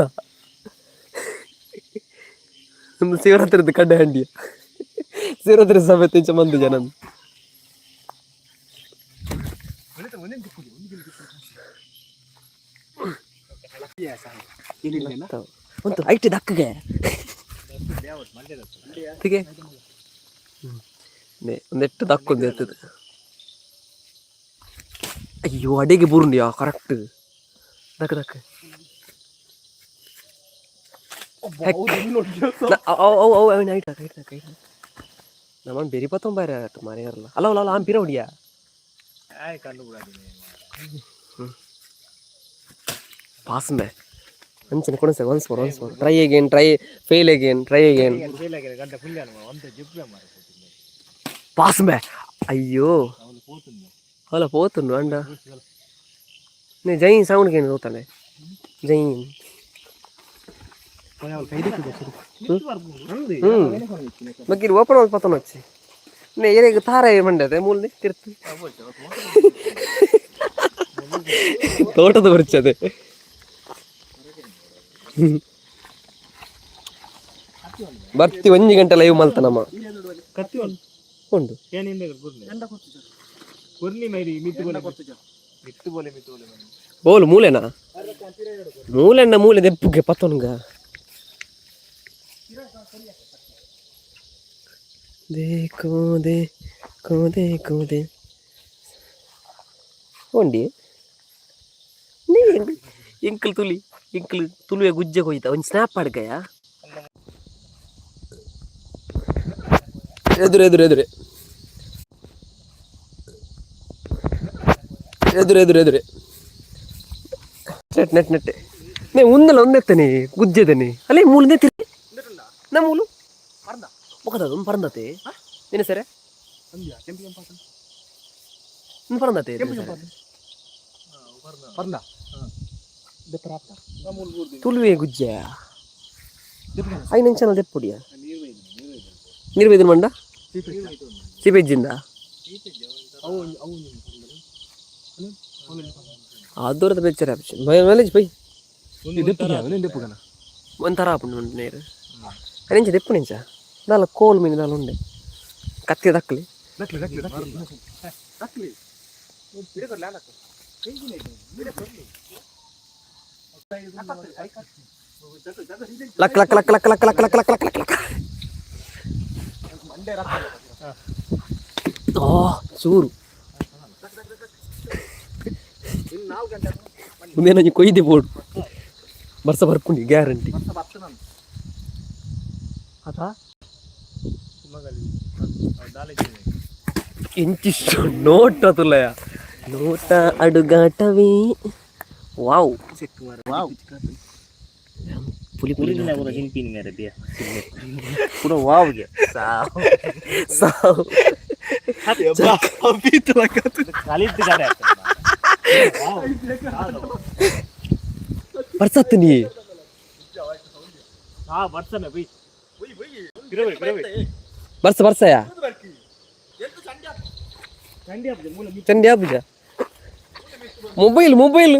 ಒಂದು ಶಿವರಾತ್ರಿದ್ದು ಕಡ್ಡೆ ಹಂಡಿ ಶಿವರಾತ್ರಿ ಸಮೇತ ಇಂಚ ಮಂದಿ ಜನ. ಒಂದು ಐಟಿ ದಕ್ಕಗೆ ಒಂದೆಟ್ಟು ದಕ್ಕೊಂದು ಎತ್ತದ. ಅಯ್ಯೋ, ಅಡಿಗೆ ಬೂರುಂಡಿಯಾ ಕರೆಕ್ಟ್ ದಕ್ಕ ದಕ್ಕ. ಅವು ಅವು ಐಟ್ ಐಟ್ ಐಟ್ ನಮ್ಮ ಬೆರಿ ಪತ್ತೊಂಬಾರ ಮಾರಿಯಾರಲ್ಲ. ಅಲ್ಲ ಅಲ್ಲ ಅಲ್ಲ, ಆಂ ಪಿರ ಹೊಡಿಯಾ. ಪಾಸ್ ಮೇ. ಅಂಚನೆ ಕೊಣಸೆ once more, once more, try again, try, fail again, try again. ಗಂಟೆ full ಅಂತ ಜಿಪ್ಪೆ ಮಾರ. ಪಾಸ್ ಮೇ. ಅಯ್ಯೋ, ಅಲ್ಲ ಪೋತುಂಡು ಅಂಡ ನೇ ಜೈ ಸೌಂಡ್ ಕೇಳಿ ಹೋತಾನೆ ಜೈ. ಬಗ್ಗಿರಿ ಓಪನ್ ಪತನ వచ్చి ನೇ ಏರಿಯಾಗ ತಾರ ಮಂಡದೆ ಮೂಲ ತಿರ್ತು ತೋಟದ ಬರ್ಚದೆ. ಬರ್ತಿ ಒಂಜಿ ಗಂಟೆ ಲೈವ್ ಮಲ್ತನಮ್ಮ. ಕತ್ತಿ ಒಂದು ಉಂಡು. ಏನಿಂದ ಕುರ್ನಿ ಮೈರಿ ಮಿತ್ತು ಬೋಲೆ ಮಿತ್ತು ಬೋಲೆ ಮಿತ್ತು ಬೋಲೆ. ಬೋಲು ಮೂಲೆನಾ ಮೂಲೆಣ್ಣ ಮೂಲೆ ದೆಪ್ಪುಗೆ ಪತ್ತೊನ್ಗ. ದೇಕೋ ದೇಕೋ ದೇಕೋ they ಉಂಡಿ. ನೀ ಎಂಕಲ್ ತುಲಿ ಎಂಕಲ್ ತುಳುವೆ ಗುಜ್ಜೆ ಕೊಯ್ತ ಒಂಜಿ ಸ್ನ್ಯಾಪ್ ಅಡ್ಗಯ. ಎದುರು ಎದುರು ಎದುರು ಎದುರು ಎದುರು ಎದುರು. Net net net ನೇ ಉಂದಲ ಒಂದೆತ್ತನೆ ಗುಜ್ಜೆದನೆ ಅಲ್ಲೇ ಮೂಲು ನೆತ್ತಿರಿ ನಾ ಮೂಲು ಒಕದ ಒಂದು ಪರಂದತೆ ನಿನ್ನ ಸರ ಒಂದು ಪರಂದತೆ. ತುಳುವೆ ಗುಜ್ಜೆ ಐನಂಚನ ದೆಪ್ಪುಡಿಯ ನೀರು ಬೈದಿನ ಮಂಡ ಸಿಪೆಜ್ಜಿಂದ ಆದೂರದ ಬೆಚ್ಚರ ಮೈಲೇಜ್ ಬೈ. ಒಂಥರ ಆಪುಂಡು ಉಂಡು ನೇರು ನೆಂಚ ದೆಪ್ಪು ನೆಂಚ ದಾಲ ಕೋಲ್ ಮೀನು ದಾಲ ಉಂಡೆ ಕತ್ತಿ ದಕ್ಲಿ. Luck luck luck luck luck luck luck luck luck luck luck. ಆ ಚೂರು ಮುಂದೆ ನಂಗೆ ಕೊಯ್ದೆ ಬೋರ್ಡ್ ಬರ್ಸ ಬರ್ಪುಂಡಿ ಗ್ಯಾರಂಟಿ. ಎಂಚಿಷ್ಟು ನೋಟ ತುಲಯ ನೋಟ ಅಡುಗಾಟವೇ. ವಾವ್ ಪುಲಿ ಪುಲಿ. ಹಿಂಪಿನ ಮೇರೆ ಬಿಯ ಪೂರ ವಾವ್ಗೆ ಸಾವು. ಸಾವು. ಕಲಿತು ಕಡೆ. ಬರ್ಸತ್ತೀನಿ. ಹಾ ಬರ್ಸನ ಬೈ ಬಿರವೆ ಬಿರವೆ. ಬರ್ಸ ಬರ್ಸಯ. ಚಂಡಿ ಆಪುಜ ಮೊಬೈಲ್ ಮೊಬೈಲ್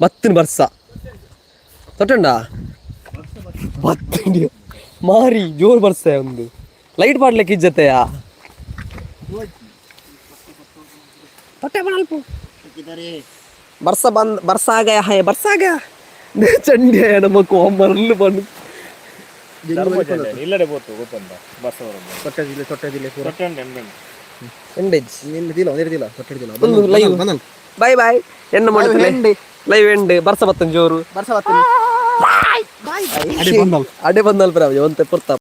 ಬತ್ತಿನ ಬರ್ಸ ತೊಟ್ಟಂಡ ಬತ್ತಿನ ಮಾರಿ ಜೋರ್ ಬರ್ಸ ಒಂದು ಲೈಟ್ ಪಾಡ್ಲಿಕ್ಕೆ ಇಜ್ಜತೆಯ ತೊಟ್ಟೆ ಅಲ್ಪ ಬರ್ಸ ಬಂದ್ ಬರ್ಸ ಆಗ ಹೇ ಬರ್ಸ ಆಗ ಚಂಡಿ ನಮಕ್ ಮರಲು ಬಂದು. ಇಲ್ಲಡೆ ಪೋತು ಗೊತ್ತಂತ ಬರ್ಸ ಬರೋದು. ತೊಟ್ಟೆ ತೊಟ್ಟೆ ಜಿಲ್ಲೆ ಪೂರ. ತೊಟ್ಟೆ ಉಂಟು. ಎಂಡೇಜ್. ದಿಲ ದಿಲ ತೊಟ್ಟೆ ದಿಲ. ಒಂದು ಲೈವ್ ಬಾಯ್ ಬಾಯ್ ಎನ್ನ ಮಾಡ್ತಾರೆ ಲೈವ್ ಎಂಡ್ ಬರ್ಸ ಬತ್ತನ್ ಜೋರು. ಅಡೆ ಬಂದಲ್. ಅಡೆ ಬಂದಲ್ ಪರ ಒಂತೆ ಪೊರ್ತ.